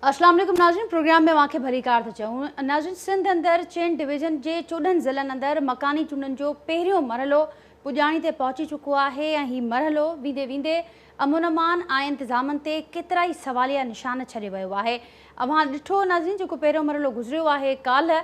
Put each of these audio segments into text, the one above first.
अस्सलाम वालेकुम नाज़रीन, प्रोग्राम में अव्हां खे भलीकार था चऊं। नाज़रीन, सिंध अंदरि 4 डिवीज़न जे 14 ज़िलनि अंदरि मकानी चूंडनि जो पहिरियों मरहलो पुॼाणी ते पहुची चुको आहे ऐं हीउ मरहलो वेंदे वेंदे अमन अमान ऐं इंतिज़ामनि ते केतिरा ई सवालिया निशान छॾे वियो आहे। अव्हां ॾिठो नाज़रीन, जेको पहिरियों मरहलो गुज़रियो आहे काल्ह,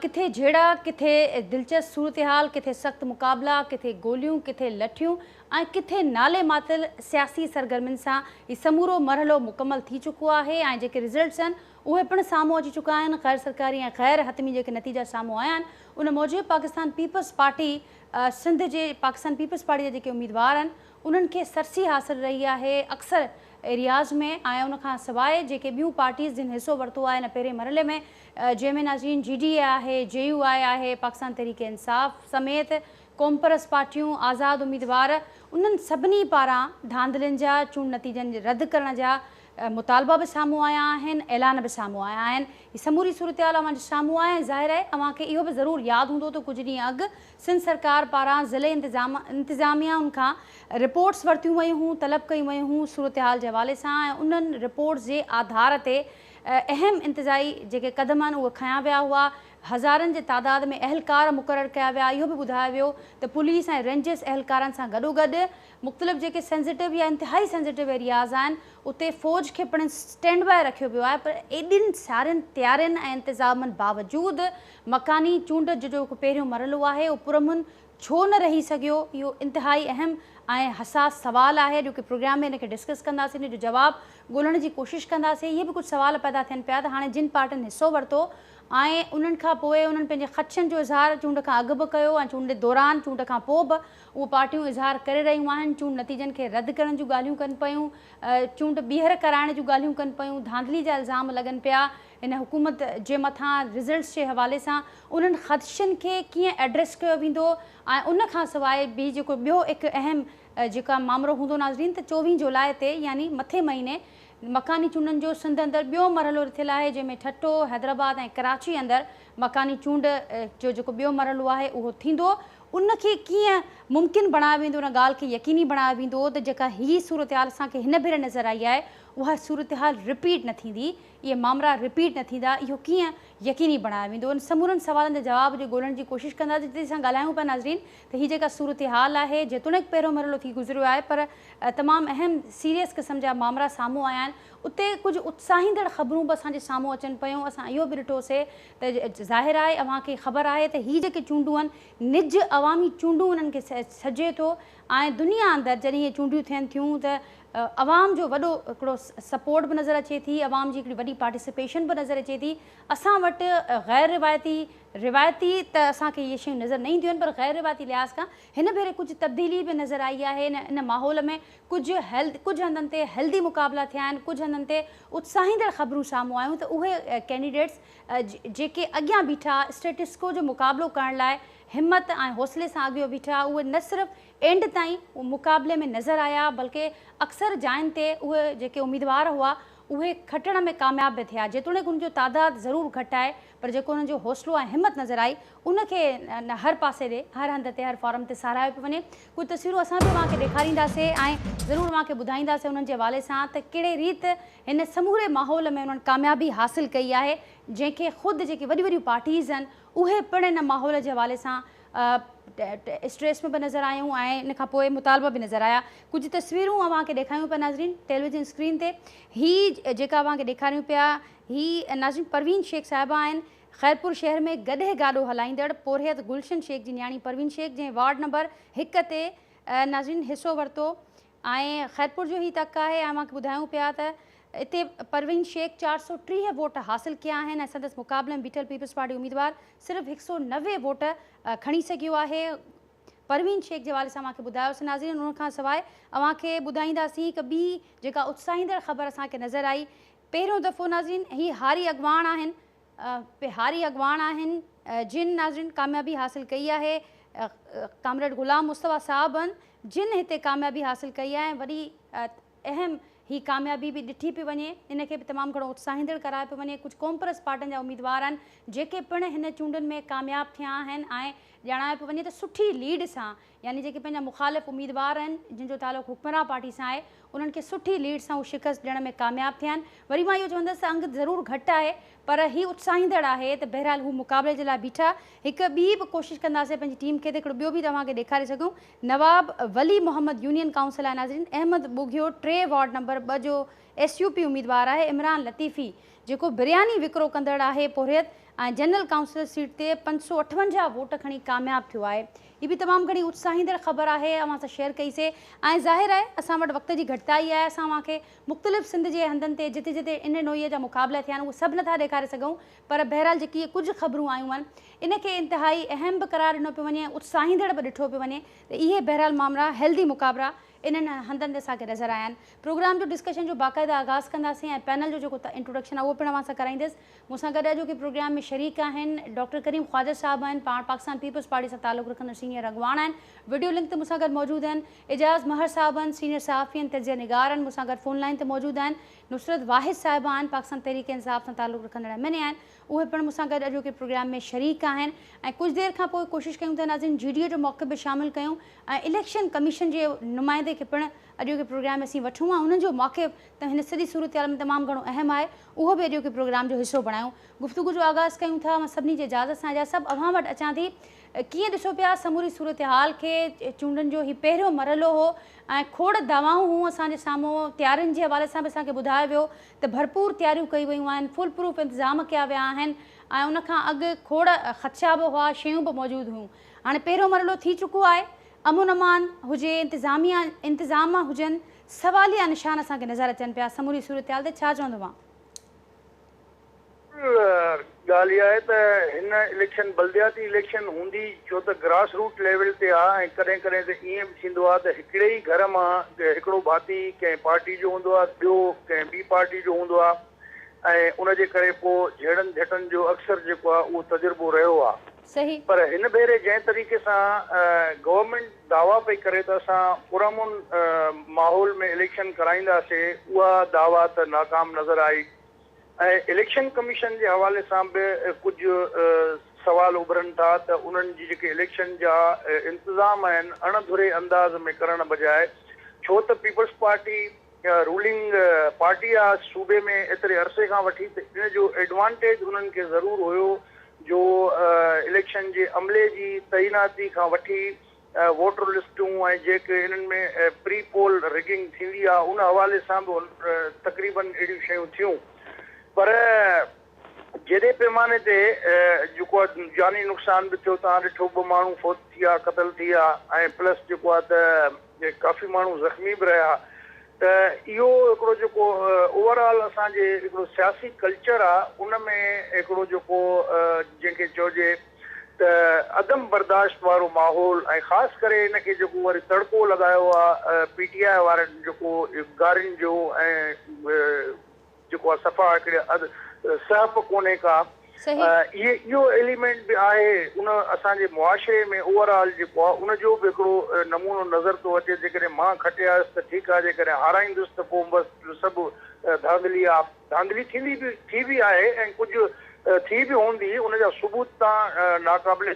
किथे झेड़ा, किथे दिलचस्प सूरत हाल, किथे सख़्तु मुक़ाबला, किथे गोलियूं, किथे लठियूं ऐं किथे नाले मातिल सियासी सरगर्मियुनि सां हीउ समूरो मरहलो मुकमल थी चुको आहे ऐं जेके रिज़ल्ट्स आहिनि उहे पिणु साम्हूं अची चुका आहिनि। ग़ैर सरकारी ऐं ग़ैर हतमी जेके नतीजा साम्हूं आया आहिनि उन मूजिबि पाकिस्तान पीपल्स पार्टी सिंध जे पाकिस्तान पीपल्स पार्टी जा जेके उम्मीदवार आहिनि उन्हनि खे सरसी हासिल रही आहे अक्सर एरियाज़ में ऐं उनखां सवाइ जेके ॿियूं पार्टीज़ जिन हिसो वरितो आहे हिन पहिरें मरहले में, जंहिंमें नाज़रीन जी डी ए आहे, जे you आई आहे, पाकिस्तान तहरीक इंसाफ़ समेत कौमपरस्त पार्टियूं, आज़ाद उम्मीदवार, उन्हनि सभिनी पारां धांधलियुनि जा चूंड नतीजनि रद्द करण जा मुतालबा बि साम्हूं आया आहिनि, ऐलान बि साम्हूं आया आहिनि। हीअ समूरी सूरत हाल अव्हांजे साम्हूं आहे। ज़ाहिर आहे अव्हांखे इहो बि ज़रूरु यादि हूंदो त कुझु ॾींहं अॻु सिंध सरकार पारां ज़िले इंतिज़ामिया खां रिपोर्ट्स वरितियूं वयूं हुयूं, तलब कयूं वयूं हुयूं सूरत हाल जे हवाले सां ऐं उन्हनि रिपोर्ट्स जे आधार ते अहम इंतिज़ाई जेके क़दम आहिनि उहे खयां विया हुआ। हज़ारनि जे तादाद में अहलकार मुक़ररु कया विया। इहो बि ॿुधायो वियो त पुलिस ऐं रेंजर्स अहलकारनि सां गॾोगॾु मुख़्तलिफ़ जेके सेंसिटिव या इंतिहाई सेंसिटिव एरियाज़ आहिनि उते फ़ौज खे पिणु स्टैंड बाय रखियो वियो आहे। पर एॾिनि सारियुनि तयारियुनि ऐं इंतिज़ामनि बावजूदि मकानी चूंड जो जेको पहिरियों मरहलो आहे उहो पुरअमन छो न रही सघियो, इहो इंतिहाई अहम ऐं हसास सवाल आहे जो कि प्रोग्राम में हिनखे डिस्कस कंदासीं, हिन जो जवाबु ॻोल्हण जी कोशिशि कंदासीं। इहे बि कुझु सवाल पैदा थियनि पिया त हाणे जिन पार्टियुनि हिसो वरितो ऐं उन्हनि खां पोइ उन्हनि पंहिंजे ख़दशनि जो इज़हार चूंड खां अॻु बि कयो ऐं चूंड दौरान, चूंड खां पोइ बि उहे पार्टियूं इज़हार करे रहियूं आहिनि, चूंड नतीजनि खे रद्द करण जूं ॻाल्हियूं कनि पियूं, चूंड ॿीहर कराइण जूं ॻाल्हियूं कनि पियूं, धांधली जा इल्ज़ाम लॻनि पिया इन हुकूमत जे मथां रिज़ल्ट्स जे हवाले सां। उन्हनि ख़दशनि खे कीअं एड्रेस कयो वेंदो ऐं उन खां सवाइ बि जेको ॿियो हिकु अहम जेका मामिलो हूंदो नाज़रीन त 24 जुलाई ते यानी मथे महीने मकानी चूंडनि जो सिंध अंदरि ॿियो मरहलो रिथियल आहे, जंहिंमें ठट्टो, हैदराबाद ऐं कराची अंदरि मकानी चूंड जो जेको ॿियो मरहलो आहे उहो थींदो। उनखे कीअं मुमकिन बणायो वेंदो, उन ॻाल्हि खे यकीनी बणायो वेंदो त जेका हीअ सूरत हाल असांखे हिन भेरे नज़र आई आहे उहा सूरत हाल रिपीट न थींदी, इहे मामला रिपीट न थींदा, इहो कीअं यकीनी बणायो वेंदो। उन समूरनि सवालनि जा जवाब जो ॻोल्हण जी कोशिशि कंदासीं। जिते असां ॻाल्हायूं पिया नाज़रीन त हीअ जेका सूरत हाल आहे, जेतोणीकि पहिरियों मरहलो थी गुज़रियो आहे पर तमामु अहम सीरियस क़िस्म जा मामला साम्हूं आया आहिनि। उते कुझु उत्साहींदड़ ख़बरूं बि असांजे साम्हूं अचनि पियूं। असां इहो बि ॾिठोसीं त ज़ाहिर आहे अव्हांखे ख़बर आहे त हीअ जेके चूंडूं आहिनि निज अवामी चूंडूं उन्हनि खे सॼे थो ऐं दुनिया अंदरि जॾहिं इहे चूंडियूं थियनि थियूं त अवाम जो वॾो हिकिड़ो सपोर्ट बि नज़र अचे थी, अवाम जी हिकिड़ी वॾी पार्टिसिपेशन बि नज़र अचे थी। असां वटि ग़ैर रिवायती, रिवायती त असांखे इहे शयूं नज़र न ईंदियूं आहिनि पर ग़ैर रिवायती लिहाज़ खां हिन भेरे कुझु तब्दीली बि नज़र आई आहे। इन माहौल में कुझु हंधनि ते हेल्दी मुक़ाबला थिया आहिनि, कुझु हंधनि ते उत्साहींदड़ ख़बरूं साम्हूं आयूं त उहे कैंडिडेट्स जेके अॻियां बीठा स्टेटस्को जो मुक़ाबलो करण लाइ हिमत ऐं हौसले सां अॻियां बीठा, उहे न सिर्फ़ एंड ताईं मुक़ाबले में नज़र आया बल्कि अक्सर जाइनि ते उहे जेके उम्मीदवार हुआ उहे खटण में कामयाबु बि थिया। जेतोणीकि उनजो तादादु ज़रूरु घटि आहे पर जेको उन्हनि जो हौसलो ऐं हिमत नज़र आई उनखे हर पासे ॾे, हर हंधि ते, हर फॉरम ते सराहियो पियो वञे। कुझु तस्वीरूं असां बि तव्हांखे ॾेखारींदासीं ऐं ज़रूरु तव्हांखे ॿुधाईंदासीं उन्हनि जे हवाले सां त कहिड़े रीति हिन समूरे माहौल में उन्हनि कामयाबी हासिल कई आहे, जंहिंखे ख़ुदि जेके वॾियूं वॾियूं पार्टीज़ आहिनि उहे पिणु हिन माहौल जे हवाले सां स्ट्रेस में बि नज़र आयूं ऐं इन खां पोइ मुतालबा बि नज़र आया। कुझु तस्वीरूं अव्हांखे ॾेखारियूं पिया नाज़रीन टेलीविज़न स्क्रीन ते। हीअ जेका अव्हांखे ॾेखारियूं पिया हीअ नाज़रीन परवीन शेख साहिबा आहिनि। ख़ैरपुर शहर में गॾे गाॾो हलाईंदड़ पोरियत गुलशन शेख जी नियाणी परवीन शेख जंहिं वार्ड नंबर 1 ते नाज़रीन हिसो वरितो ऐं ख़ैरपुर जो हीअ तक आहे। ऐं अव्हांखे ॿुधायूं पिया त हिते परवीन शेख 430 वोट हासिल कया आहिनि ऐं संदसि मुक़ाबले में बीठल पीपल्स पार्टी उम्मीदवार सिर्फ़ु 190 वोट खणी सघियो आहे। परवीन शेख जे हवाले सां अव्हांखे ॿुधायोसीं नाज़रीन। उन खां सवाइ अव्हांखे ॿुधाईंदासीं हिकु ॿी जेका उत्साहींदड़ ख़बर असांखे नज़र आई। पहिरियों दफ़ो नाज़रीन हीअ हारी अॻवान आहिनि, हारी अॻवान आहिनि जिन नाज़रीन कामयाबी हासिल कई आहे। ڪامريڊ غلام مصطفيٰ صاحب آهن جن هتي ڪاميابي حاصل ڪئي آهي ۽ وڏي اهم هي ڪاميابي به ڏٺي پئي وڃي، ان کي به تمام گهڻو اتساهيندڙ قرار پيو وڃي. ڪجهه قومپرست پارٽين جا اميدوار آهن جيڪي پڻ هن چونڊن ۾ ڪامياب ٿيا آهن ۽ ڄاڻايو پيو وڃي ته سٺي ليڊ سان يعني جيڪي پنهنجا مخالف اميدوار آهن جن جو تعلق حڪمران پارٽي سان آهي انهن کي سٺي ليڊ سان هو شڪست ڏيڻ ۾ ڪامياب ٿيا آهن. وري مان اهو چوندس ته انگ ضرور گهٽ آهي پر هي اتساهيندڙ آهي ته بهرحال هو مقابلي جي لاء بيٺا. هڪ ٻي به ڪوشش ڪنداسين پنهنجي ٽيم کي ته هڪڙو ٻيو به توهان کي ڏيکاري سگهون. نواب ولي محمد يونين ڪائونسل آهي ناظرين احمد ٻگهيو 3 وارڊ نمبر 2 جو ايس يو پي اميدوار آهي. عمران لطيفي جيڪو برياني وڪرو ڪندڙ آهي پورهيت ۽ جنرل ڪائونسلر سيٽ تي 558 ووٽ کڻي ڪامياب ٿيو آهي. هي به تمام گهڻي اتساهيندڙ خبر آهي اوهان سان شيئر ڪئي سي ۽ ظاهر آهي اسان وٽ وقت جي گهٽتائي آهي اسان اوهان کي مختلف سنڌ جي هنڌن تي جتي جتي ان نوعيت جا مقابلا ٿيا آهن اهي سڀ نٿا ڏيکاري سگهون پر بهرحال جيڪي اهي ڪجهه خبرون آيون آهن ان کي انتهائي اهم به قرار ڏنو پيو وڃي ۽ اتساهيندڙ به ڏٺو پيو وڃي ته اهي بهرحال مامرا هيلدي مقابلا انهن هنڌن تي اسان کي نظر آيا آهن. پروگرام جو ڊسڪشن جو باقاعده آغاز ڪنداسين ۽ پينل جو جيڪو انٽروڊڪشن آهي اهو پڻ اوهان سان ڪرائيندس. مون سان گڏ اڄوڪي پروگرام ۾ شريڪ آهن ڊاڪٽر ڪريم خواجه صاحب آهن پاڻ پاڪستان پيپلز پارٽي سان تعلق رکندڙ سينيئر اڳواڻ آهن. وڊيو لنڪ تي مون سان گڏ موجود آهن اعجاز مهر صاحب آهن سينيئر صحافي ۽ تجزيه نگار آهن مون سان گڏ فون لائين تي موجود آهن نصرت واحد صاحب آهن پاڪستان تحريڪ انصاف سان تعلق رکندڙ ايم اين اي آهن اهي پڻ مون سان گڏ اڄوڪي پروگرام ۾ شريڪ آهن ۽ ڪجهه دير کان پوء ڪوشش ڪيون ٿا ناظرين جي ڊي اي جو موقف به شامل ڪيون ۽ اليڪشن ڪميشن جي نمائندي کي پڻ اڄوڪي پروگرام ۾ اسين وٺون ۽ انهن جو موقف ته هن سڄي صورتحال ۾ تمام گهڻو اهم آهي اهو به اڄوڪي پروگرام جو حصو بڻايون. گفتگو جو آغاز ڪيون ٿا اوهان سڀني جي اجازت سان اعجاز صاحب اوهان وٽ اچان ٿي ڪيئن ڏسو پيا سموري صورتحال کي چونڊن جو هي پهريون مرحلو هو ۽ کوڙ دعوائون هون اسان جي سامهون تيارين جي حوالي سان به اسان کي ٻڌايو ويو ته ڀرپور تياريون ڪيون ويون آهن فول پروف انتظام ڪيا ويا آهن ۽ ان کان اڳ کوڙ خدشا به هئا شيون به موجود هيون هاڻي پهريون مرحلو ٿي چڪو آهي امن امان هجي انتظاميا انتظام هجن سواليا نشان اسان کي نظر اچن پيا سموري صورتحال تي ڇا چوندو مان. ڳالهه اها آهي ته هن اليڪشن بلدياتي اليڪشن هوندي ڇو ته گراس روٽ ليول تي آهي ۽ ڪڏهن ڪڏهن ته ائين به ٿيندو آهي ته هڪڙي ئي گهر مان هڪڙو ڀاتي ڪنهن پارٽي جو هوندو آهي ٻيو ڪنهن ٻي پارٽي جو هوندو آهي ۽ ان جي ڪري پوء جهيڙن جهٽن جو اڪثر جيڪو آهي اهو تجربو رهيو آهي پر هن ڀيري جنهن طريقي سان گورنمينٽ دعويٰ پئي ڪري ته اسان پرامن ماحول ۾ اليڪشن ڪرائينداسي اها دعويٰ ته ناڪام نظر آئي ۽ اليڪشن ڪميشن جي حوالي سان به ڪجهه سوال اڀرن ٿا ته انهن جي جيڪي اليڪشن جا انتظام آهن اڻ ڌري انداز ۾ ڪرڻ بجاء ڇو ته پيپلز پارٽي رولنگ پارٽي آ صوبي ۾ ايتري عرصي کان وٺي ته ان جو ايڊوانٽيج انهن کي ضرور هيو جو اليڪشن جي عملي جي تعيناتي کان وٺي ووٽر لسٽون ۽ جيڪي انهن ۾ پري پول رگنگ ٿيندي آهي ان حوالي سان به تقريبن اهڙيون شيون ٿيون پر جيڏي پيماني تي جيڪو آهي جاني نقصان به ٿيو توهان ڏٺو 2 ماڻهو فوت ٿي ويا قتل ٿي ويا ۽ پلس جيڪو آهي ته ڪافي ماڻهو زخمي به رهيا ته اهو هڪڙو جيڪو اوور آل اسان جي هڪڙو سياسي ڪلچر آهي ان ۾ هڪڙو جيڪو جنهن کي چئجي ته عدم برداشت وارو ماحول ۽ خاص ڪري ان کي جيڪو وري تڙڪو لڳايو آ پي ٽي آء وارن جيڪو گارين جو ۽ جيڪو آ صفا هڪڙي سهپ ڪونهي ڪا اهي اهو ايليمينٽ به آهي ان اسان جي معاشري ۾ اوور آل جيڪو آ ان جو به هڪڙو نمونو نظر ٿو اچي جيڪڏهن مان کٽي آيس ته ٺيڪ آ جيڪڏهن هارائيندس ته پوء بس سڀ ڌانڌلي آ. ڌانڌلي ٿيندي به ٿي به آهي ۽ ڪجهه ٿي به هوندي ان جا ثبوت تان ناقابل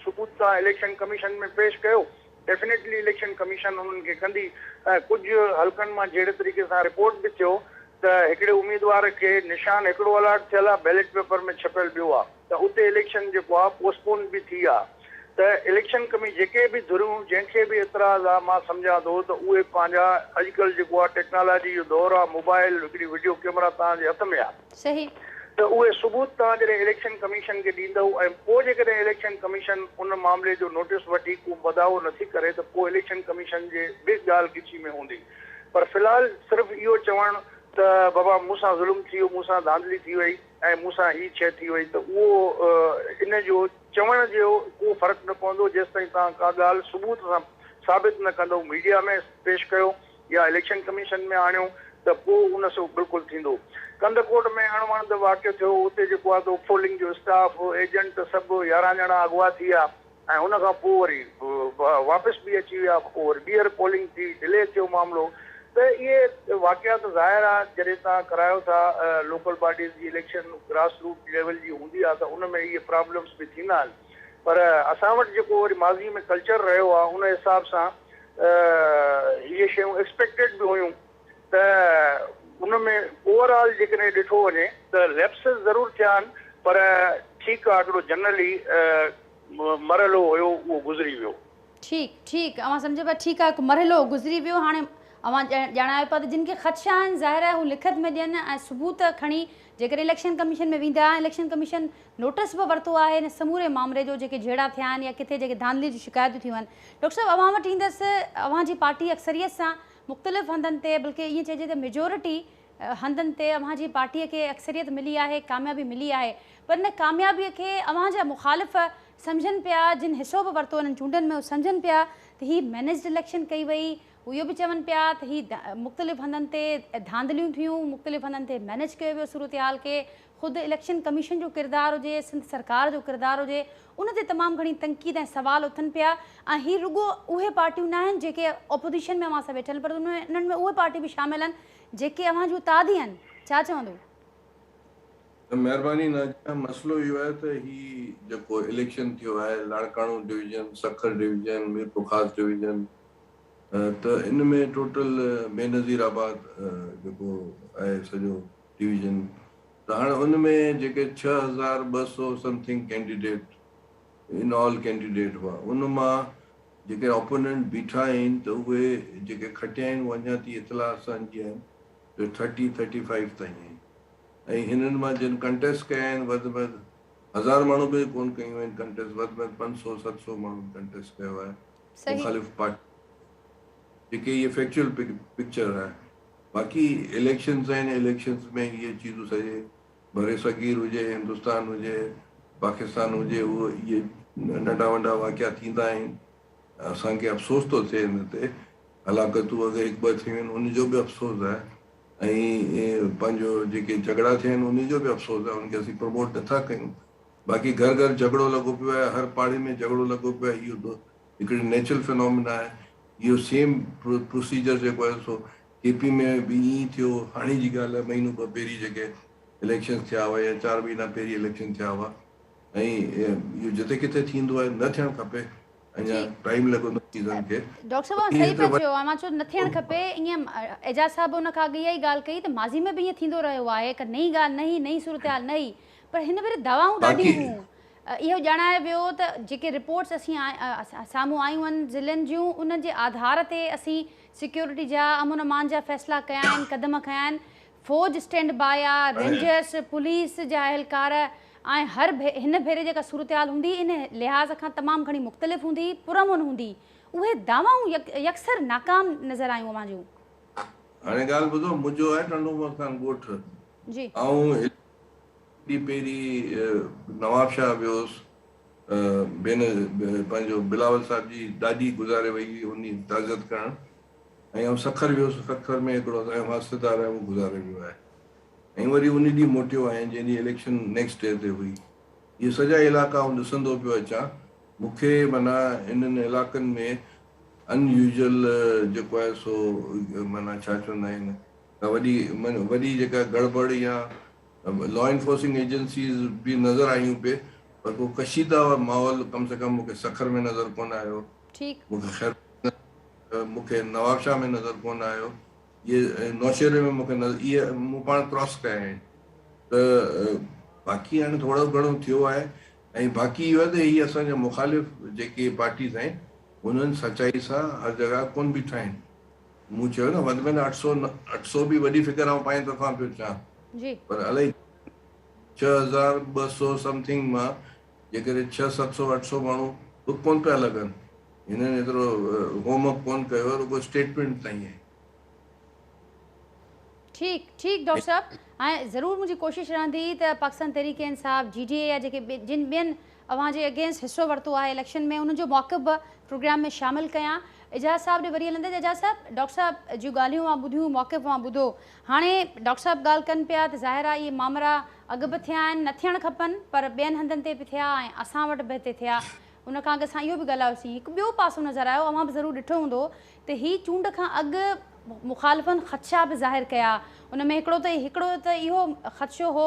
ثبوت تان اليڪشن ڪميشن ۾ پيش ڪيو ڊيفنيٽلي اليڪشن ڪميشن انهن کي ڪندي ۽ ڪجهه حلقن مان جهڙي طريقي سان رپورٽ به ٿيو ته هڪڙي اميدوار کي نشان هڪڙو الاٽ ٿيل آهي بيلٽ پيپر ۾ ڇپيل ٻيو آهي ته اتي اليڪشن جيڪو آ پوسٽپون به ٿي آ ته اليڪشن ڪمي جيڪي به ڌريون جنهن کي به اعتراض آ مان سمجهان ٿو ته اهي پنهنجا اڄڪلهه جيڪو آ ٽيڪنالاجي جو دور آ موبائل هڪڙي وڊيو ڪيمرا توهان جي هٿ ۾ آ صحيح. ته اهي ثبوت توهان جڏهن اليڪشن ڪميشن کي ڏيندؤ ۽ پوء جيڪڏهن اليڪشن ڪميشن ان معاملي جو نوٽيس وٺي ڪو بداعو نٿي ڪري ته پوء اليڪشن ڪميشن جي به ڳالهه ڳچي ۾ هوندي پر في الحال صرف اهو چوڻ ته بابا مون سان ظلم ٿي ويو مون سان ڌانڌلي ٿي وئي ۽ مون سان هي شيء ٿي وئي ته اهو ان جو چوڻ جو ڪو فرق نه پوندو جيستائين توهان ڪا ڳالهه ثبوت سان ثابت نه ڪندؤ ميڊيا ۾ پيش ڪيو يا اليڪشن ڪميشن ۾ آڻيو ته پوء ان سو بلڪل ٿيندو. ڪنڌڪوٽ ۾ اڻوڻندڙ واقعو ٿيو اتي جيڪو آهي ته پولنگ جو اسٽاف ايجنٽ سڀ 11 ڄڻا اغوا ٿي ويا. ۽ ان کان پوء وري واپس به اچي ويا، پوء وري ٻيهر پولنگ ٿي، ڊلي ٿيو معاملو ته اهي واقعا ته ظاهر آ جڏهن توهان ڪرايو ٿا لوڪل باڊيز جي اليڪشن گراس روٽ ليول جي هوندي آ ته ان ۾ اهي پرابلمس به ٿيندا آهن پر اسان وٽ جيڪو وري ماضي ۾ ڪلچر رهيو آ ان حساب سان اهي شيون ايڪسپيڪٽيڊ به هيون ته ان ۾ اوور آل جيڪڏهن ڏٺو وڃي ته ليپسز ضرور ٿيا آهن پر ٺيڪ آ هڪڙو جنرلي مرحلو هيو اهو گذري ويو. ٺيڪ ٺيڪ اوهان سمجهو پيا ٺيڪ آ هڪ مرحلو گذري ويو هاڻي اوهان ڄاڻايو پيا ته جن کي خدشا آهن ظاهر آهي هو لکت ۾ ڏين ۽ ثبوت کڻي جيڪڏهن اليڪشن ڪميشن ۾ ويندا ۽ اليڪشن ڪميشن نوٽس به ورتو آهي ان سموري مامري جو جيڪي جهيڙا ٿيا آهن يا ڪٿي جيڪي ڌانڌلي جون شڪايتون ٿيون آهن ڊاڪٽر صاحب اوهان وٽ ايندس اوهان جي پارٽي اڪثريت سان مختلف هنڌن تي بلڪه ائين چئجي ته ميجورٽي هنڌن تي اوهان جي پارٽيء کي اڪثريت ملي آهي، ڪاميابي ملي آهي پر ان ڪاميابيء کي اوهان جا مخالف سمجهن پيا، جن حصو به ورتو انهن چونڊن ۾ هو سمجهن پيا ته هي مينيجڊ اليڪشن ڪئي وئي، هو اهو به چون پيا ته هي مختلف هنڌن تي ڌانڌليون ٿيون، مختلف هنڌن تي مينيج ڪيو ويو صورتحال کي، خود اليڪشن ڪميشن جو ڪردار هجي، سنڌ سرڪار جو ڪردار هجي، ان تي تمام گهڻي تنقيد ۽ سوال اٿن پيا ۽ هي رڳو اهي پارٽيون ناهن جيڪي اپوزيشن ۾ اوهان سان ويٺل پر انهن ۾ اهي پارٽيون به شامل آهن جيڪي اوهان جون اتحادي آهن، ڇا چوندو؟ مهرباني ناجيه، مسئلو اهو آهي ته هي جيڪو اليڪشن ٿيو آهي Larkana division, Sukkur division, Mirpurkhas division ته ان ۾ ٽوٽل بينظير آباد جيڪو آهي سڄو ڊويزن ته هاڻي ان ۾ جيڪي 6200 something candidate in all candidate هئا ان مان جيڪي اپوننٽ بيٺا آهن ته اهي جيڪي کٽيا آهن اهي اڃا تائين اطلاع اسان جي آهن ته ٿرٽي ٿرٽي فائيو تائين آهن ۽ هنن مان جن ڪنٽيسٽ ڪيا آهن وڌ ۾ وڌ هزار ماڻهو به ڪون ڪيون آهن ڪنٽيسٽ وڌ ۾ وڌ 500 700 ماڻهن ڪنٽيسٽ ڪيو آهي مخالف پارٽي جيڪي اهي فيڪچوئل پڪچر آهي باقي اليڪشنز آهن اليڪشنز ۾ اهي چيزون سڄي برصغير هجي، هندستان هجي، پاڪستان هجي اهو اهي ننڍا وڏا واقعا ٿيندا آهن. اسان کي افسوس ٿو ٿئي ان تي. هلاڪتون اگر هڪ ٻه ٿيون آهن ان جو به افسوس آهي ۽ پنهنجو جيڪي جهڳڙا ٿيا آهن ان جو به افسوس آهي ان کي اسين پروموٽ نٿا ڪيون. باقي گهر گهر جهڳڙو لڳو پيو آهي، هر پاڙي ۾ جهڳڙو لڳو پيو آهي اهو ته هڪڙي نيچرل فنومينا آهي. اهو سيم پروسيجر جيڪو آهي سو ڪي پي ۾ به ائين ئي ٿيو، هاڻي جي ڳالهه آهي مهينو ٻه پهرين جيڪي اليڪشنز ٿيا هئا يا چار مهينا پهرين اليڪشن ٿيا هئا ۽ اهو جتي ڪٿي ٿيندو آهي نه ٿيڻ کپي اڃا ٽائيم لڳندو چيزن کي. ڊاڪٽر صاحب اوهان صحيح پيا چئو اوهان چيو نه ٿيڻ کپي ائين اعجاز صاحب ان کان اڳ اها ئي ڳالهه ڪئي ته ماضي ۾ به ائين ٿيندو رهيو آهي ڪا نئين ڳالهه نه هئي نئين صورتحال نه هئي پر هن ڀيري دعوائون ڏاڍيون هيون اهو ڄاڻايو ويو ته جيڪي رپورٽس اسين سامهون آيون آهن ضلعن جون انهن جي آڌار تي اسين سيڪيورٽي جا امن امان جا فيصلا ڪيا آهن قدم کنيا آهن فوج اسٽينڊ باء آ رينجرس پوليس جا اهلڪار ۽ هر هن ڀيري جيڪا صورتحال هوندي ان لحاظ کان تمام گهڻي مختلف هوندي پرامن هوندي اهي دعوائون يڪسر ناڪام نظر آيون اوهان جون. هاڻي ڳالهه ٻڌو منهنجو آهي ٽنڊو محمد خان ڳوٺ آئون ڏينهن پهرين نوابشاهه ويو هوس، ڀيڻ پنهنجو بلاول صاحب جي ڏاڏي گذاري وئي هئي ان جي تعزيت ڪرڻ ۽ آئون سکر ويو هوس، سکر ۾ هڪڙو اسان جو واسطيدار آهي اهو گذاري ويو آهي ۽ وري ان ڏينهن موٽيو آهيان جنهن ڏينهن اليڪشن نيڪسٽ ڊي تي هئي. اهي سڄا علائقا آئون ڏسندو پيو اچان، مون کي معنيٰ انهن علائقن ۾ ان يوزل جيڪو آهي سو معنيٰ ڇا چوندا آهن ڪا وڏي وڏي جيڪا گڙٻڙ يا لا انفورسنگ ايجنسيز به نظر آيون پي پر ڪو ڪشيده ماحول ڪم سي ڪم مون کي سکر ۾ نظر ڪونه آيو، مون کي خيرپور مون کي نوابشاهه ۾ نظر ڪونه آيو، اهي نوشهري ۾ مون کي نظر اهي مون پاڻ ڪراس ڪيا آهن ته باقي هاڻي ٿورو گهڻو ٿيو آهي ۽ باقي اهو آهي ته هي اسان جا مخالف جيڪي پارٽيز آهن انهن سچائي سان هر جڳهه ڪونه بيٺا آهن. مون چيو نه وڌ ۾ وڌ 800 به وڏي فگر آئون پنهنجي طرفان پيو چوان پر الائي 6200 سمٿنگ مان جيڪڏهن ڇهه ست سو اٺ سو ماڻهو به ڪونه پيا لڳن هنن ايترو هوم ورڪ ڪونه ڪيو آهي رڳو اسٽيٽمينٽ تائين آهي. ٺيڪ ٺيڪ ڊاڪٽر صاحب ۽ ضرور منهنجي ڪوشش رهندي ته پاڪستان تحريڪ انصاف جي ڊي اي يا جيڪي جن ٻين اوهان جي اگينسٽ حصو ورتو آهي اليڪشن ۾ انهن جو موقف به پروگرام ۾ شامل ڪيان اعجاز صاحب ڏي وري هلندس اعجاز صاحب ڊاڪٽر صاحب جون ڳالهيون اوهان ٻڌيون موقف اوهان ٻڌو هاڻي ڊاڪٽر صاحب ڳالهه ڪن پيا ته ظاهر آهي اهي مامرا اڳ به ٿيا آهن نه ٿيڻ کپن پر ٻين هنڌن تي به ٿيا ۽ اسان وٽ به هتي ٿيا. ان کان اڳ اسان اهو به ڳالهايوسين، هڪ ٻيو پاسو نظر آيو، اوهان به ضرور ڏٺو هوندو ته هي چونڊ کان اڳ مخالفن خدشا به ظاهر ڪيا. ان ۾ هڪڙو ته هڪڙو ته اهو خدشو هو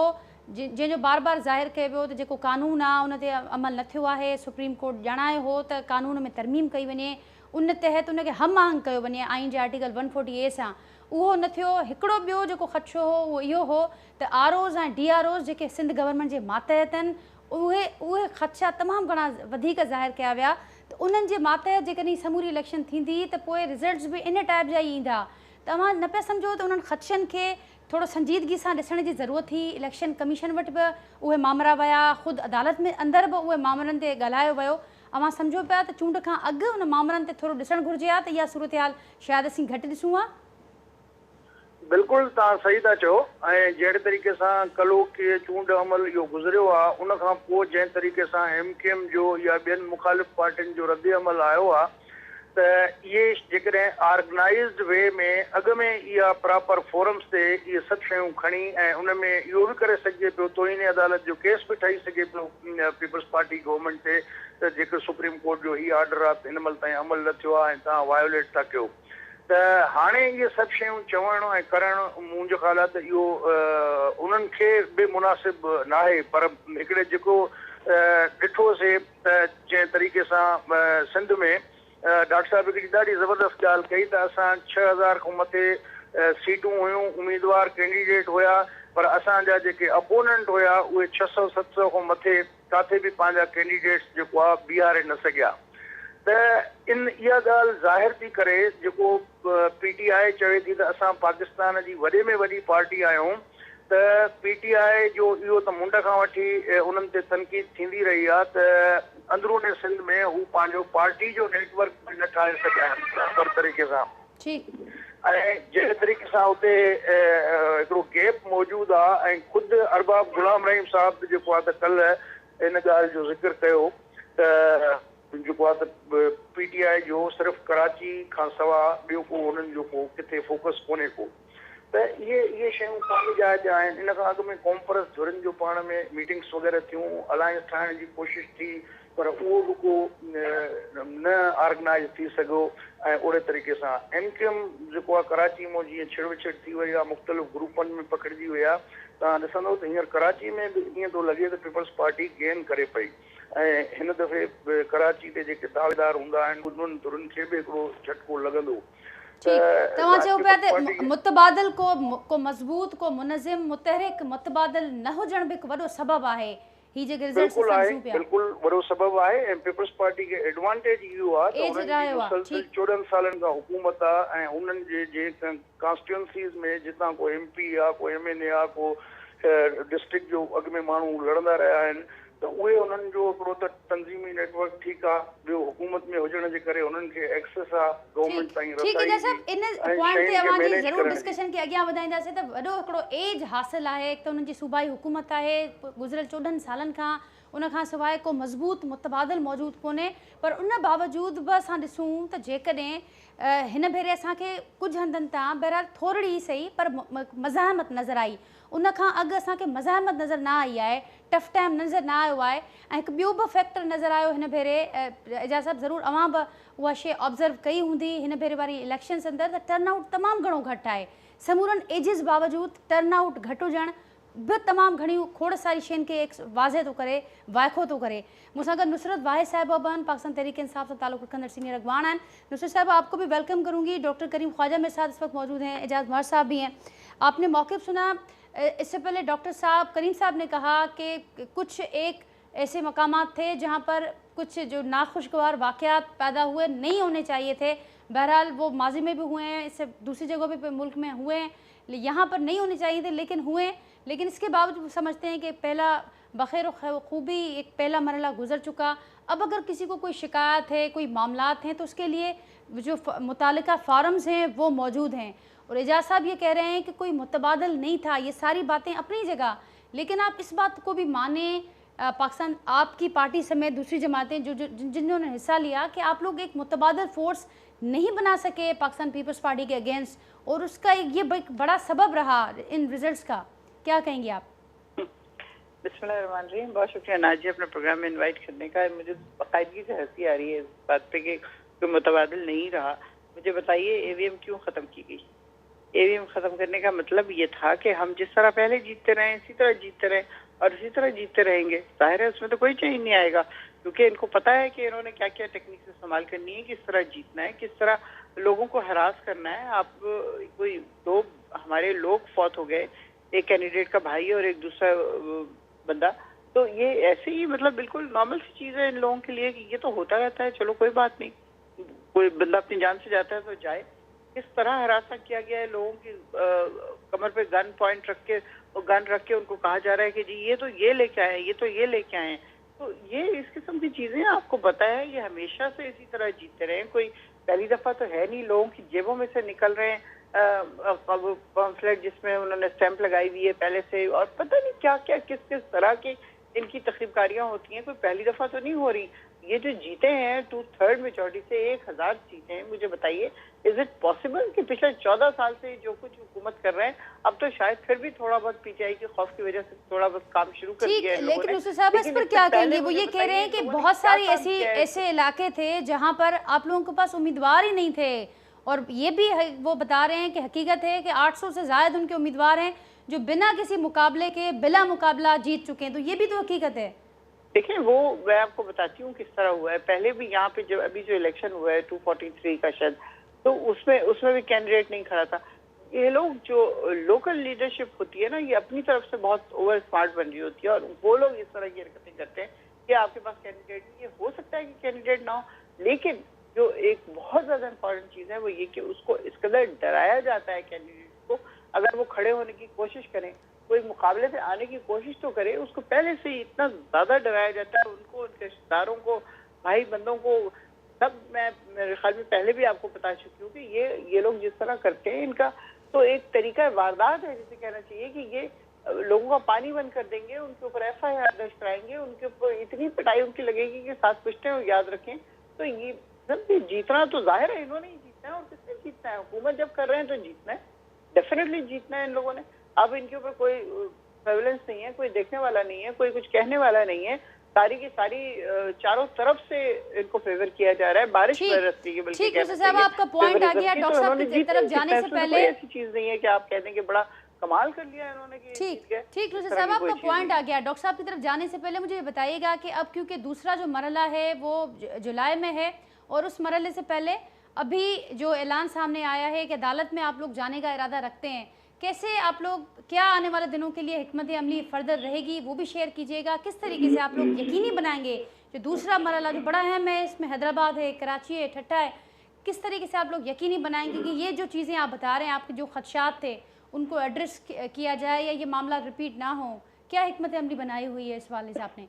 جنهن جو بار بار ظاهر ڪيو ويو ته جيڪو قانون آ ان تي عمل نه ٿيو آهي، سپريم ڪورٽ ڄاڻايو هو ته قانون ۾ ترميم ڪئي وڃي، ان تحت ان کي هم آهنگ ڪيو وڃي آئين جي آرٽيڪل ون فورٽي اي سان، اهو نه ٿيو. هڪڙو ٻيو جيڪو خدشو هو اهو اهو هو ته R Os ۽ D R Os جيڪي سنڌ گورنمينٽ جي ماتحت آهن اهي اهي خدشا تمام گهڻا وڌيڪ ظاهر ڪيا ويا ته انهن جي ماتحت جيڪڏهن سموري اليڪشن ٿيندي ته پوء رزلٽس به ان ٽائيپ جا ئي ايندا ته اوهان نه پيا سمجهو ته انهن خدشن کي ٿورو سنجيدگي سان ڏسڻ جي ضرورت هئي. اليڪشن ڪميشن وٽ به اهي مامرا ويا، خود عدالت ۾ اندر به اهي مامرن تي ڳالهايو ويو. اوهان سمجهو پيا ته چونڊ کان اڳ ان مامرن تي ٿورو ڏسڻ گهرجي ها ته اها صورتحال شايد اسين گهٽ ڏسون ها. بلڪل توهان صحيح ٿا چئو ۽ جهڙي طريقي سان ڪلهوڪي چونڊ عمل اهو گذريو آ ان کان پوء جنهن طريقي سان ايم ڪيو ايم جو يا ٻين مخالف پارٽين جو رد عمل آيو آ ته اهي جيڪڏهن آرگنائيزڊ وي ۾ اڳ ۾ اها پراپر فورمز تي اهي سڀ شيون کڻي ۽ ان ۾ اهو به ڪري سگهجي پيو توهين عدالت جو ڪيس به ٺهي سگهي پيو پيپلز پارٽي گورنمينٽ تي ته جيڪو سپريم ڪورٽ جو هي آرڊر آ هن مهل تائين عمل نه ٿيو آ ۽ توهان وايوليٽ ٿا ڪيو ته هاڻي اهي سڀ شيون چوڻ ۽ ڪرڻ منهنجو خيال آهي ته اهو انهن کي به مناسب ناهي پر هڪڙي جيڪو ڏٺو سي ته جنهن طريقي سان سنڌ ۾ ڊاڪٽر صاحب هڪڙي ڏاڍي زبردست ڳالهه ڪئي ته اسان 6000 کان مٿي سيٽون هيون اميدوار ڪينڊيڊيٽ هيا پر اسان جا جيڪي اپوننٽ هيا اهي 600 700 کان مٿي ڪاٿي به پنهنجا ڪينڊيڊيٽس جيڪو آ بيهاري نه سگهيا ته ان اها ڳالهه ظاهر ٿي ڪري جيڪو پي ٽي آء چوي ٿي ته اسان پاڪستان جي وڏي ۾ وڏي پارٽي آهيون ته پي ٽي آء جو اهو ته منڍ کان وٺي انهن تي تنقيد ٿيندي رهي آ ته اندرون سنڌ ۾ هو پنهنجو پارٽي جو نيٽ ورڪ به نه ٺاهي سگهيا آهن پراپر طريقي سان. ۽ جنهن طريقي سان اتي هڪڙو گيپ موجود آ ۽ خود ارباب غلام رحيم صاحب به جيڪو آ ته ڪلهه ان ڳالهه جو ذڪر ڪيو ته جيڪو آ ته پي ٽي آء جو صرف ڪراچي کان سوا ٻيو ڪو انهن جو ڪو ڪٿي فوڪس ڪونهي ڪو ته اهي اهي شيون پنهنجي جاء تي آهن. ان کان اڳ ۾ قومپرست ڌرين جو پاڻ ۾ ميٽنگس وغيره ٿيون، الائنس ٺاهڻ جي ڪوشش ٿي پر اهو به ڪو نه آرگنائيز ٿي سگهيو ۽ اهڙي طريقي سان ايم ڪيو ايم جيڪو آهي ڪراچي مان جيئن ڇڙ وڇڙ ٿي وئي آهي مختلف گروپن ۾ پکڙجي وئي آهي توهان ڏسندو ته هينئر ڪراچي ۾ به ائين ٿو لڳي ته پيپلز پارٽي گين ڪري پئي ۽ هن دفعي ڪراچي تي جيڪي دعويدار هوندا آهن انهن ڌرين کي به هڪڙو جهٽڪو لڳندو. ٺيڪ توهان چئو پيا ته متبادل ڪو ڪو مضبوط ڪو منظم متحرڪ متبادل نه هجڻ به هڪ وڏو سبب آهي هي جيڪي رزلٽس بلڪل اسان آهي ڏسون پيا. بلڪل وڏو سبب آهي ۽ پيپلز پارٽي کي ايڊوانٽيج اهو آهي ته ايج انهن جي رهيو آهي مسلسل ٺيڪ. 14 سالن کان حڪومت آهي ۽ انهن جي جي ڪانسٽيوئنسيز ۾ جتان ڪو ايم پي آهي ڪو ايم اين اي آهي ڪو ڊسٽرڪٽ جو اڳ ۾ ماڻهو لڙندا رهيا آهن ته اهي انهن جو هڪڙو ته تنظيمي نيٽ ورڪ ٺيڪ آهي ٻيو حڪومت ۾ هجڻ جي ڪري انهن کي ايڪسيس آهي گورنمينٽ ٺيڪ تائين ٺيڪ رسائي اعجاز جي صاحب ان ۽ پوائنٽ تي شين کي اوهان جي مينيج ضرور ڪرڻ جي. ڊسڪشن کي اڳيان وڌائينداسين ته وڏو هڪڙو ايج حاصل آهي هڪ ته انهن جي صوبائي حڪومت آهي گذريل 14 سالن کان ان کان سواء ڪو مضبوط متبادل موجود ڪونهي پر ان باوجود به اسان ڏسون ته جيڪڏهن هن ڀيري اسان کي ڪجهه هنڌن تان بهرحال ٿورڙي ئي سهي پر مزاحمت نظر آئي ان کان اڳ اسان کي مزاحمت نظر نه آئي آهي ٽف ٽائيم نظر نه آيو آهي ۽ هڪ ٻيو به فيڪٽر نظر آيو هن ڀيري اعجاز صاحب ضرور اوهان به اها شيء آبزرو ڪئي هوندي هن ڀيري واري اليڪشنز اندر ته ٽرن آئوٽ تمام گهڻو گهٽ آهي سمورن ايجز باوجود ٽرن آئوٽ گهٽ هجڻ به تمام گهڻيون کوڙ ساري شين کي واضح ٿو ڪري وائکو ٿو ڪري. مون سان گڏ نصرت واحد صاحبه به آهن پاڪستان تحريڪ انصاف سان تعلق رکندڙ سينيئر اڳواڻ آهن. نصرت صاحبه آپ کو به ويلڪم ڪرون گي. ڊاڪٽر ڪريم خواجه ميري ساٿ اس وقت موجود هين اعجاز مهر صاحب به هين. آپ ني موقف سنا اس سي پهلي ڊاڪٽر صاحب ڪريم صاحب ني ڪها ڪي ڪجهه ايڪ ايسي مقامات ٿي جهان پر ڪجهه جو ناخوشگوار واقعات پيدا هئي نهين هوني چاهيي ٿي بهرحال وو ماضي ۾ به هئي هين اس سي دوسري جگهو به ملڪ ۾ هئي هين يهان پر نهين هوني چاهيي ٿي ليڪن هئي ليڪن اس ڪي باوجود سمجهتي هين ڪي پهلا بخير و خوبي ايڪ پهلا مرحله گذر چڪا اب اگر ڪسي ڪو ڪوئي شڪايت هي ڪوئي معاملات هين تو اس ڪي ليي جو متعلقه فارمز هين وو موجود هين اور اعجاز صاحب يه ڪهه رهي هين ڪي ڪوئي متبادل نهين ٿا يه ساري باتين اپني جگه ليڪن آپ اس بات ڪو ڀي ماني پاڪستان آپ ڪي پارٽي سميت دوسري جماعتين جو جنهون ني حصه ليا ڪي آپ لوگ ايڪ متبادل فورس نهين بنا سڪي پاڪستان پيپلز پارٽي ڪي اگينسٽ اور اس ڪا ايڪ يه بڙا سبب رها ان رزلٽس ڪا ڪيا ڪهين گي آپ؟ बिस्मिल्लाहिर्रहमानिर्रहीम। बहुत शुक्रिया नाज जी अपने प्रोग्राम में इनवाइट करने का। मुझे बाकायदगी से हंसी आ रही है इस बात पे कि कोई मुतबादिल नहीं रहा। मुझे बताइए एवीएम क्यों ख़त्म की गई? एवीएम ख़त्म करने का मतलब ये था कि हम जिस तरह पहले जीतते रहे इसी तरह जीतते रहे और इसी तरह जीतते रहेंगे। जाहिर है उसमें तो कोई चेंज नहीं आएगा, क्योंकि इनको पता है कि इन्होंने क्या क्या टेक्निक इस्तेमाल करनी है, किस तरह जीतना है, किस तरह लोगों को हरास करना है। आप कोई दो हमारे लोग फौत हो गए, एक कैंडिडेट का भाई और एक दूसरा बंदा, तो ये ऐसे ही मतलब बिल्कुल नॉर्मल सी चीज़ है इन लोगों के लिए कि ये तो होता रहता है, चलो कोई बात नहीं, कोई बंदा अपनी जान से जाता है तो जाए। किस तरह हरासा किया गया है लोगों की, कमर पे गन पॉइंट रख के और गन रख के उनको कहा जा रहा है कि जी ये तो ये लेके आए, ये तो ये लेके आए हैं। तो ये इस किस्म की चीज़ें आपको पता है ये हमेशा से इसी तरह जीतते रहे, कोई पहली दफ़ा तो है नहीं। लोगों की जेबों में से निकल रहे हैं पम्फलेट जिसमें उन्होंने स्टैंप लगाई हुई है पहले से, और पता नहीं क्या क्या किस किस तरह की इनकी तकरीबकारियाँ होती हैं, कोई पहली दफ़ा तो नहीं हो रही। ये जो जीते हैं 2/3 मेजोरिटी से 1000 जीते हैं, मुझे बताइए is it possible कि पिछले 14 साल से जो कुछ हुकूमत कर रहे हैं, अब तो शायद फिर भी थोड़ा बहुत पीटीआई के खौफ की वजह से थोड़ा बहुत काम शुरू कर दिया है। लेकिन उस साहब इस पर क्या कहेंगे? वो ये कह रहे हैं कि बहुत सारे ऐसे इलाके थे जहाँ पर आप लोगों के पास उम्मीदवार ही नहीं थे, और ये भी वो बता रहे हैं कि हकीकत है कि 800 से ज़ायद उनके उम्मीदवार हैं जो बिना किसी मुकाबले के बिला मुकाबला जीत चुके हैं, तो ये भी तो हकीकत है। देखिए वो मैं आपको बताती हूँ किस तरह हुआ है। पहले भी यहाँ पे जब अभी जो इलेक्शन हुआ है 243 का शायद, तो उसमें भी कैंडिडेट नहीं खड़ा था। ये लोग जो लोकल लीडरशिप होती है ना, ये अपनी तरफ से बहुत ओवर स्मार्ट बन रही होती है और वो लोग इस तरह की हरकतें करते हैं कि आपके पास कैंडिडेट नहीं है। हो सकता है कि कैंडिडेट ना हो, लेकिन जो एक बहुत ज़्यादा इंपॉर्टेंट चीज़ है वो ये कि उसको इस कदर डराया जाता है कैंडिडेट को, अगर वो खड़े होने की कोशिश करें, कोई मुकाबले पे आने की कोशिश तो करे, उसको पहले से ही इतना ज़्यादा डराया जाता है, उनको, उनके रिश्तेदारों को, भाई बंदों को, सब। मैं मेरे ख्याल में पहले भी आपको बता चुकी हूँ कि ये लोग जिस तरह करते हैं, इनका तो एक तरीका वारदात है जिसे कहना चाहिए कि ये लोगों का पानी बंद कर देंगे, उनके ऊपर एफआईआर दर्ज कराएंगे, उनके ऊपर इतनी पिटाई उनकी लगेगी कि साथ पुछते हैं याद रखें। तो ये सब भी जीतना तो जाहिर है इन्होंने ही जीतना है, और किसने जीतना है? हुकूमत जब कर रहे हैं तो जीतना है, डेफिनेटली जीतना है इन लोगों ने। अब इनके ऊपर कोई सर्विलेंस नहीं है, कोई देखने वाला नहीं है, कोई कुछ कहने वाला नहीं है, सारी की सारी चारों तरफ से इनको फेवर किया जा रहा है, बारिश बरस रही है। बल्कि ठीक है साहब, आपका पॉइंट आ गया। डॉक्टर साहब की तरफ जाने से पहले ऐसी चीज नहीं है कि आप कह दें कि बड़ा कमाल कर लिया इन्होंने। ठीक ठीक साहब, आपका पॉइंट आ गया। डॉक्टर साहब की तरफ जाने से पहले मुझे ये बताइएगा कि अब क्योंकि दूसरा जो मरहला है वो जुलाई में है, और उस मरहले से पहले अभी जो ऐलान सामने आया है कि अदालत में आप लोग जाने का इरादा रखते हैं, कैसे आप लोग, क्या आने वाले दिनों के लिए हिकमत अमली फर्दर रहेगी वो भी शेयर कीजिएगा। किस तरीके से आप लोग यकीनी बनाएंगे जो दूसरा मरहला जो बड़ा अहम है, इसमें हैदराबाद है, कराची है, ठट्टा है, किस तरीके से आप लोग यकीनी बनाएंगे कि ये जो चीज़ें आप बता रहे हैं, आपके जो खदशात थे उनको एड्रेस किया जाए या ये मामला रिपीट ना हो? क्या हिकमत अमली बनाई हुई है इस वाले से आपने?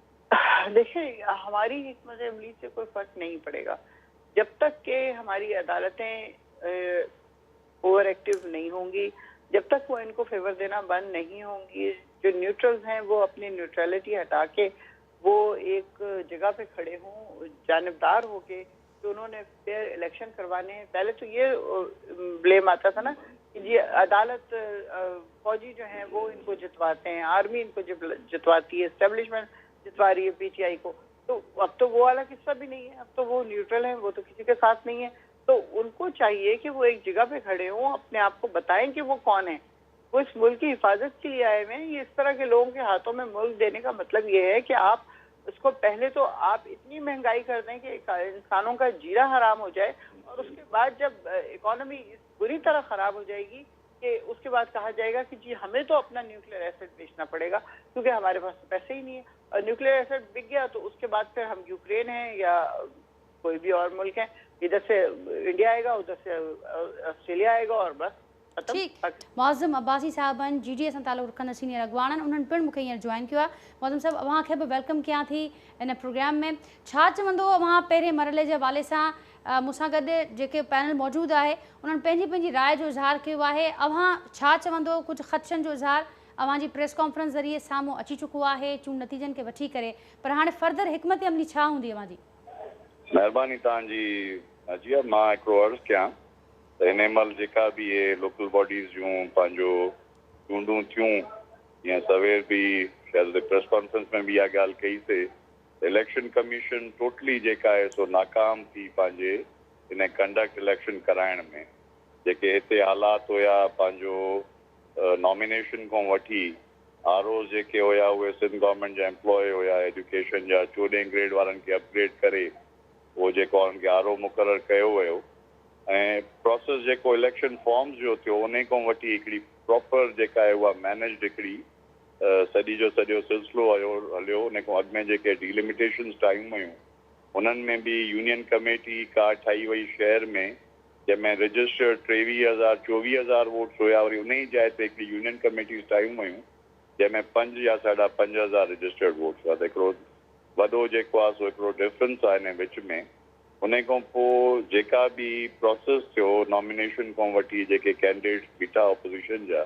देखिए, हमारी हिकमत अमली से कोई फ़र्क नहीं पड़ेगा जब तक कि हमारी अदालतें ओवर एक्टिव नहीं होंगी, जब तक वो इनको फेवर देना बंद नहीं होंगी। जो न्यूट्रल्स हैं वो अपनी न्यूट्रलिटी हटा के वो एक जगह पे खड़े हों, जानबदार होके, तो उन्होंने फेयर इलेक्शन करवाने हैं। पहले तो ये ब्लेम आता था ना कि जी अदालत, फौजी जो हैं वो इनको जितवाते हैं, आर्मी इनको जितवाती है, एस्टेब्लिशमेंट जितवा रही है पीटीआई को। तो अब तो वो वाला किस्सा भी नहीं है, अब तो वो न्यूट्रल है, वो तो किसी के साथ नहीं है। तो उनको चाहिए कि वो एक जगह पे खड़े हों, अपने आप को बताएं कि वो कौन है, वो इस मुल्क की हिफाजत के लिए आए हुए हैं। ये इस तरह के लोगों के हाथों में मुल्क देने का मतलब ये है कि आप उसको पहले तो आप इतनी महंगाई कर दें कि इंसानों का जीरा हराम हो जाए, और उसके बाद जब इकोनॉमी बुरी तरह खराब हो जाएगी कि उसके बाद कहा जाएगा कि जी हमें तो अपना न्यूक्लियर एसेट बेचना पड़ेगा क्योंकि हमारे पास तो पैसे ही नहीं है, और न्यूक्लियर एसेट बिक गया तो उसके बाद फिर हम यूक्रेन है या कोई भी और मुल्क है, इधर से इंडिया आएगा, उधर से ऑस्ट्रेलिया आएगा और बस। ठीक। मुआज़म अब्बासी साहब आहिनि, जी डी ए सां तालुक़ रखंदड़ सीनियर अॻवान आहिनि, उन्हनि पिणु मूंखे हींअर जॉइन कयो आहे। मुआज़म साहब, अव्हां खे बि welcome कयां थी इन प्रोग्राम में। छा चवंदो अव्हां पहिरें मरहले जे हवाले सां? मूंसां गॾु जेके पैनल मौजूदु आहे उन्हनि पंहिंजी पंहिंजी राय जो इज़हार कयो आहे, अव्हां छा चवंदो? कुझु ख़दशनि जो इज़हार अव्हां जी प्रेस कॉन्फ्रेंस ज़रिए साम्हूं अची चुको आहे चूंड नतीजनि खे वठी करे, पर हाणे फर्दर हिकमत अमली छा हूंदी अव्हांजी? महिरबानी तव्हांजी अजिया। मां हिकिड़ो अर्ज़ु कयां त हिन महिल जेका बि इहे लोकल बॉडीज़ जूं पंहिंजो चूंडूं थियूं, जीअं सवेर बि شايد اتي پريس ڪانفرنس ۾ به اها ڳالهه ڪئي سي ته اليڪشن ڪميشن ٽوٽلي جيڪا آهي سو ناڪام ٿي پنهنجي ان ڪنڊڪٽ اليڪشن ڪرائڻ ۾. جيڪي هتي حالات هيا پنهنجو نامينيشن کان وٺي آر اوز جيڪي هيا اهي سنڌ گورنمينٽ جا ايمپلائي هيا، ايجوڪيشن جا چوڏهين گريڊ وارن کي اپگريڊ ڪري اهو جيڪو انهن کي آر او مقرر ڪيو ويو ۽ پراسيس جيڪو اليڪشن فارمز جو ٿيو انهي کان وٺي هڪڙي پراپر جيڪا آهي اها مينيجڊ هڪڙي سڄي جو سڄو سلسلو هيو هليو. ان کان اڳ ۾ جيڪي ڊيلميٽيشنز ٺاهيون ويون انهن ۾ به يونين ڪميٽي ڪا ٺاهي وئي شهر ۾ جنهن ۾ رجسٽرڊ ٽيويهه هزار چوويهه هزار ووٽس هيا، وري انهي ئي جاء تي هڪڙي يونين ڪميٽيز ٺاهيون ويون جنهن ۾ پنج يا ساڍا پنج هزار رجسٽرڊ ووٽس هئا ته هڪڙو وڏو جيڪو آهي سو هڪڙو ڊفرنس آهي انهي وچ ۾. انهي کان پوء جيڪا به پراسيس ٿيو نامينيشن کان وٺي جيڪي ڪينڊيڊيٽس بيٺا اپوزيشن جا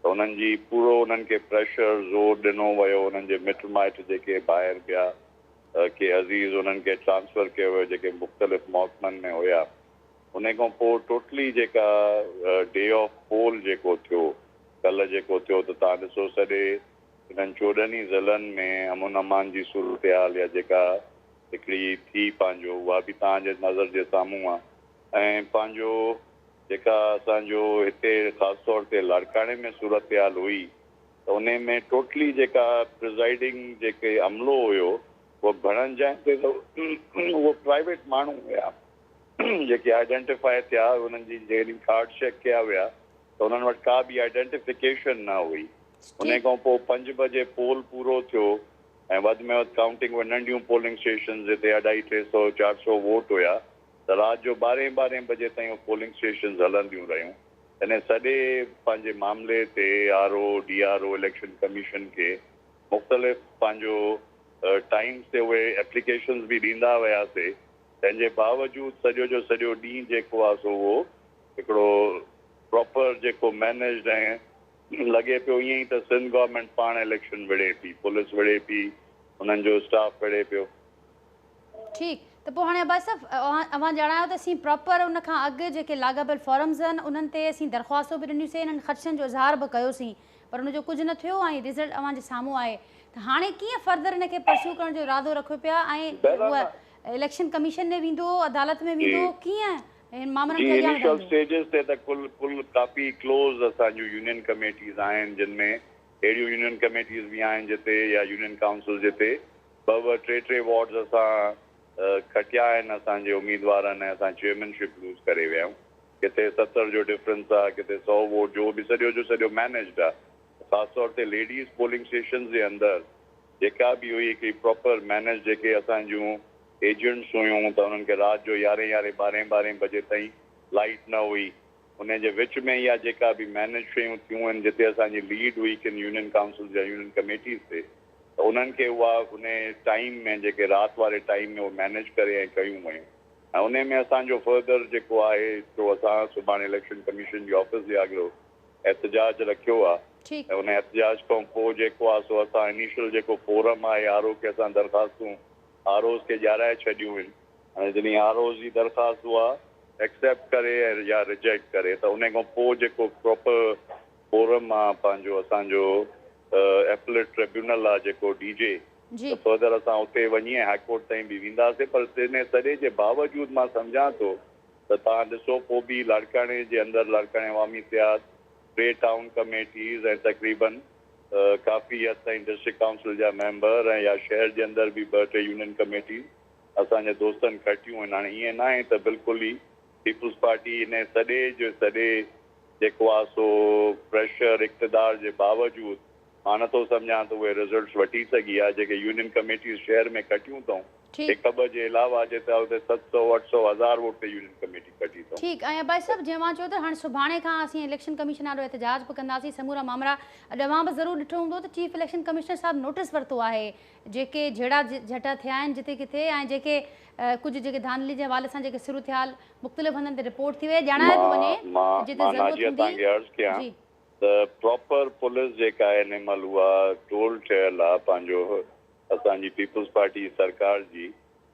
ته انهن جي پورو انهن کي پريشر زور ڏنو ويو، انهن جي مٽ مائٽ جيڪي ڀائر ٻيا ڪي عزيز انهن کي ٽرانسفر ڪيو ويو جيڪي مختلف محڪمن ۾ هيا. انهي کان پوء ٽوٽلي جيڪا ڊي آف پول جيڪو ٿيو ڪلهه جيڪو ٿيو ته توهان ڏسو سڄي انهن 14 ئي ضلعن ۾ امن امان جي صورتحال يا جيڪا هڪڙي ٿي پنهنجو اها به توهان جي نظر جي سامهون آ ۽ پنهنجو جيڪا اسان جو هتي خاص طور تي لاڙڪاڻي ۾ صورتحال هئي ته انهي ۾ ٽوٽلي جيڪا پرزائيڊنگ جيڪي عملو هيو اهو گهڻن جاين تي ته اهو پرائيويٽ ماڻهو هيا جيڪي آئيڊينٽيفائي ٿيا انهن جي جڏهن ڪارڊ چيڪ ڪيا ويا ته انهن وٽ ڪا به آئيڊينٽيفڪيشن نه هئي. انهي کان پوء پنج بجي پول پورو ٿيو ۽ وڌ ۾ وڌ ڪائونٽنگ ننڍيون پولنگ اسٽيشنز جتي اڍائي ٽي سو چار سو ووٽ هيا ته رات جو ٻارهين ٻارهين بجي تائين اهي پولنگ اسٽيشنز هلنديون رهيون. تڏهن سڄي پنهنجي معاملي تي R O, D R O, election commission کي مختلف پنهنجو ٽائيمز تي اهي ايپليڪيشنز به ڏيندا وياسي، تنهن جي باوجود سڄو جو سڄو ڏينهن جيڪو آهي سو اهو هڪڙو پراپر جيڪو مينيجڊ ۽ لڳي پيو ائين ئي ته سنڌ گورنمينٽ پاڻ اليڪشن وڙهي پئي، پوليس وڙهي پئي، انهن جو اسٽاف وڙهي پيو. ٺيڪ ته پوء هاڻي عباسي صاحب اوهان ڄاڻايو ته اسين پراپر ان کان اڳ جيڪي لاڳاپيل فورمز آهن انهن تي اسين درخواستون به ڏنيون سين انهن خدشن جو اظهار به ڪيوسين پر ان جو ڪجهه نه ٿيو ۽ رزلٽ اوهان جي سامهون آهي ته هاڻي ڪيئن فردر ان کي پرسيو ڪرڻ جو ارادو رکيو پيا ۽ هوء اليڪشن ڪميشن ڏي ويندو عدالت ۾ ويندو ڪيئن هن مامرن کي اڳيان وڌائيندو؟ انيشل اسٽيجز تي ته ڪل ڪل ڪافي ڪلوز اسان جون يونين ڪميٽيز آهن جن ۾ اهڙيون يونين ڪميٽيز به آهن جتي يا يونين ڪائونسل جتي ٻه ٻه ٽي ٽي وارڊز اسان کٽيا آهن اسان جي اميدوارن ۽ اسان چيئرمين شپ لوز ڪري ويا آهيون. ڪٿي 70 جو ڊفرنس آ ڪٿي 100 ووٽ جو به سڄو جو سڄو مينيجڊ آ. خاص طور تي ليڊيز پولنگ اسٽيشنز جي اندر جيڪا به هئي هڪڙي پراپر مينيج جيڪي اسان جون ايجنٽس هيون ته انهن کي رات جو يارهين يارهين ٻارهين ٻارهين بجي تائين لائيٽ نه هئي انهي جي وچ ۾ اها جيڪا به مينيج شيون ٿيون آهن جتي اسان جي ليڊ هئي ڪن يونين ڪائونسلز يا يونين ڪميٽيز تي ته انهن کي اها انهي ٽائيم ۾ جيڪي رات واري ٽائيم ۾ اهو مينيج ڪري ۽ ڪيون ويون ۽ انهي ۾ اسان جو فردر جيڪو آهي سو اسان سڀاڻي اليڪشن ڪميشن جي آفيس جي آڳرو احتجاج رکيو آهي ۽ انهي احتجاج کان پوء جيڪو آهي سو اسان انيشل جيڪو فورم آهي آر او کي اسان درخواستون آر اوز کي ڄاڻائي ڇڏيون آهن ۽ جڏهن آر اوز جي درخواست اها ايڪسيپٽ ڪري يا ريجيڪٽ ڪري ته انهي کان پوء جيڪو پراپر فورم آ پنهنجو اسان جو ايپليٽ ٽربيونل آ جيڪو ڊي جي ته فردر اسان اتي وڃي ۽ هاء ڪورٽ تائين به وينداسين پر انهي سڄي جي باوجود مان سمجهان ٿو ته توهان ڏسو پوء به لاڙڪاڻي جي اندر لاڙڪاڻي عوامي اتحاد ٽي ٽائون ڪميٽيز ۽ تقريبن ڪافي حد تائين ڊسٽرڪٽ ڪائونسل جا ميمبر ۽ يا شهر جي اندر به ٻه ٽي يونين ڪميٽيز اسان جي دوستن کٽيون آهن. هاڻي ائين ناهي ته بلڪل ئي پيپلز پارٽي انهي سڄي جو سڄي جيڪو آ سو پريشر اقتدار جي باوجود مان نٿو سمجهان ته اهي رزلٽس وٺي سگهي آ جيڪي يونين ڪميٽيز شهر ۾ کٽيون اٿئون هڪ ٻه جي علاوه جتي اتي 700 800 هزار ووٽ تي يونين ڪميٽي کٽي اٿئون. ٺيڪ ۽ عباسي صاحب جيئن اوهان چيو ته هاڻي سڀاڻي کان اسين اليڪشن ڪميشن آڏو احتجاج به ڪنداسين سمورا مامرا اڄ اوهان به ضرور ڏٺو هوندو ته چيف اليڪشن ڪمشنر صاحب نوٽيس ورتو آهي جيڪي جهيڙا جهٽا ٿيا آهن جتي ڪٿي ۽ جيڪي ڪجهه جيڪي ڌانڌلي جي حوالي سان جيڪي صورتحال مختلف هنڌن تي رپورٽ ٿي وئي ڄاڻايو پيو وڃي ته جتي مان ضرورت ناجيه هوندي توهان کي عرض ڪيان جي. ته پراپر پوليس جيڪا آهي هن مهل اها ٽول ٺهيل آهي پنهنجو اسان جي پيپلز پارٽي جي سرڪار جي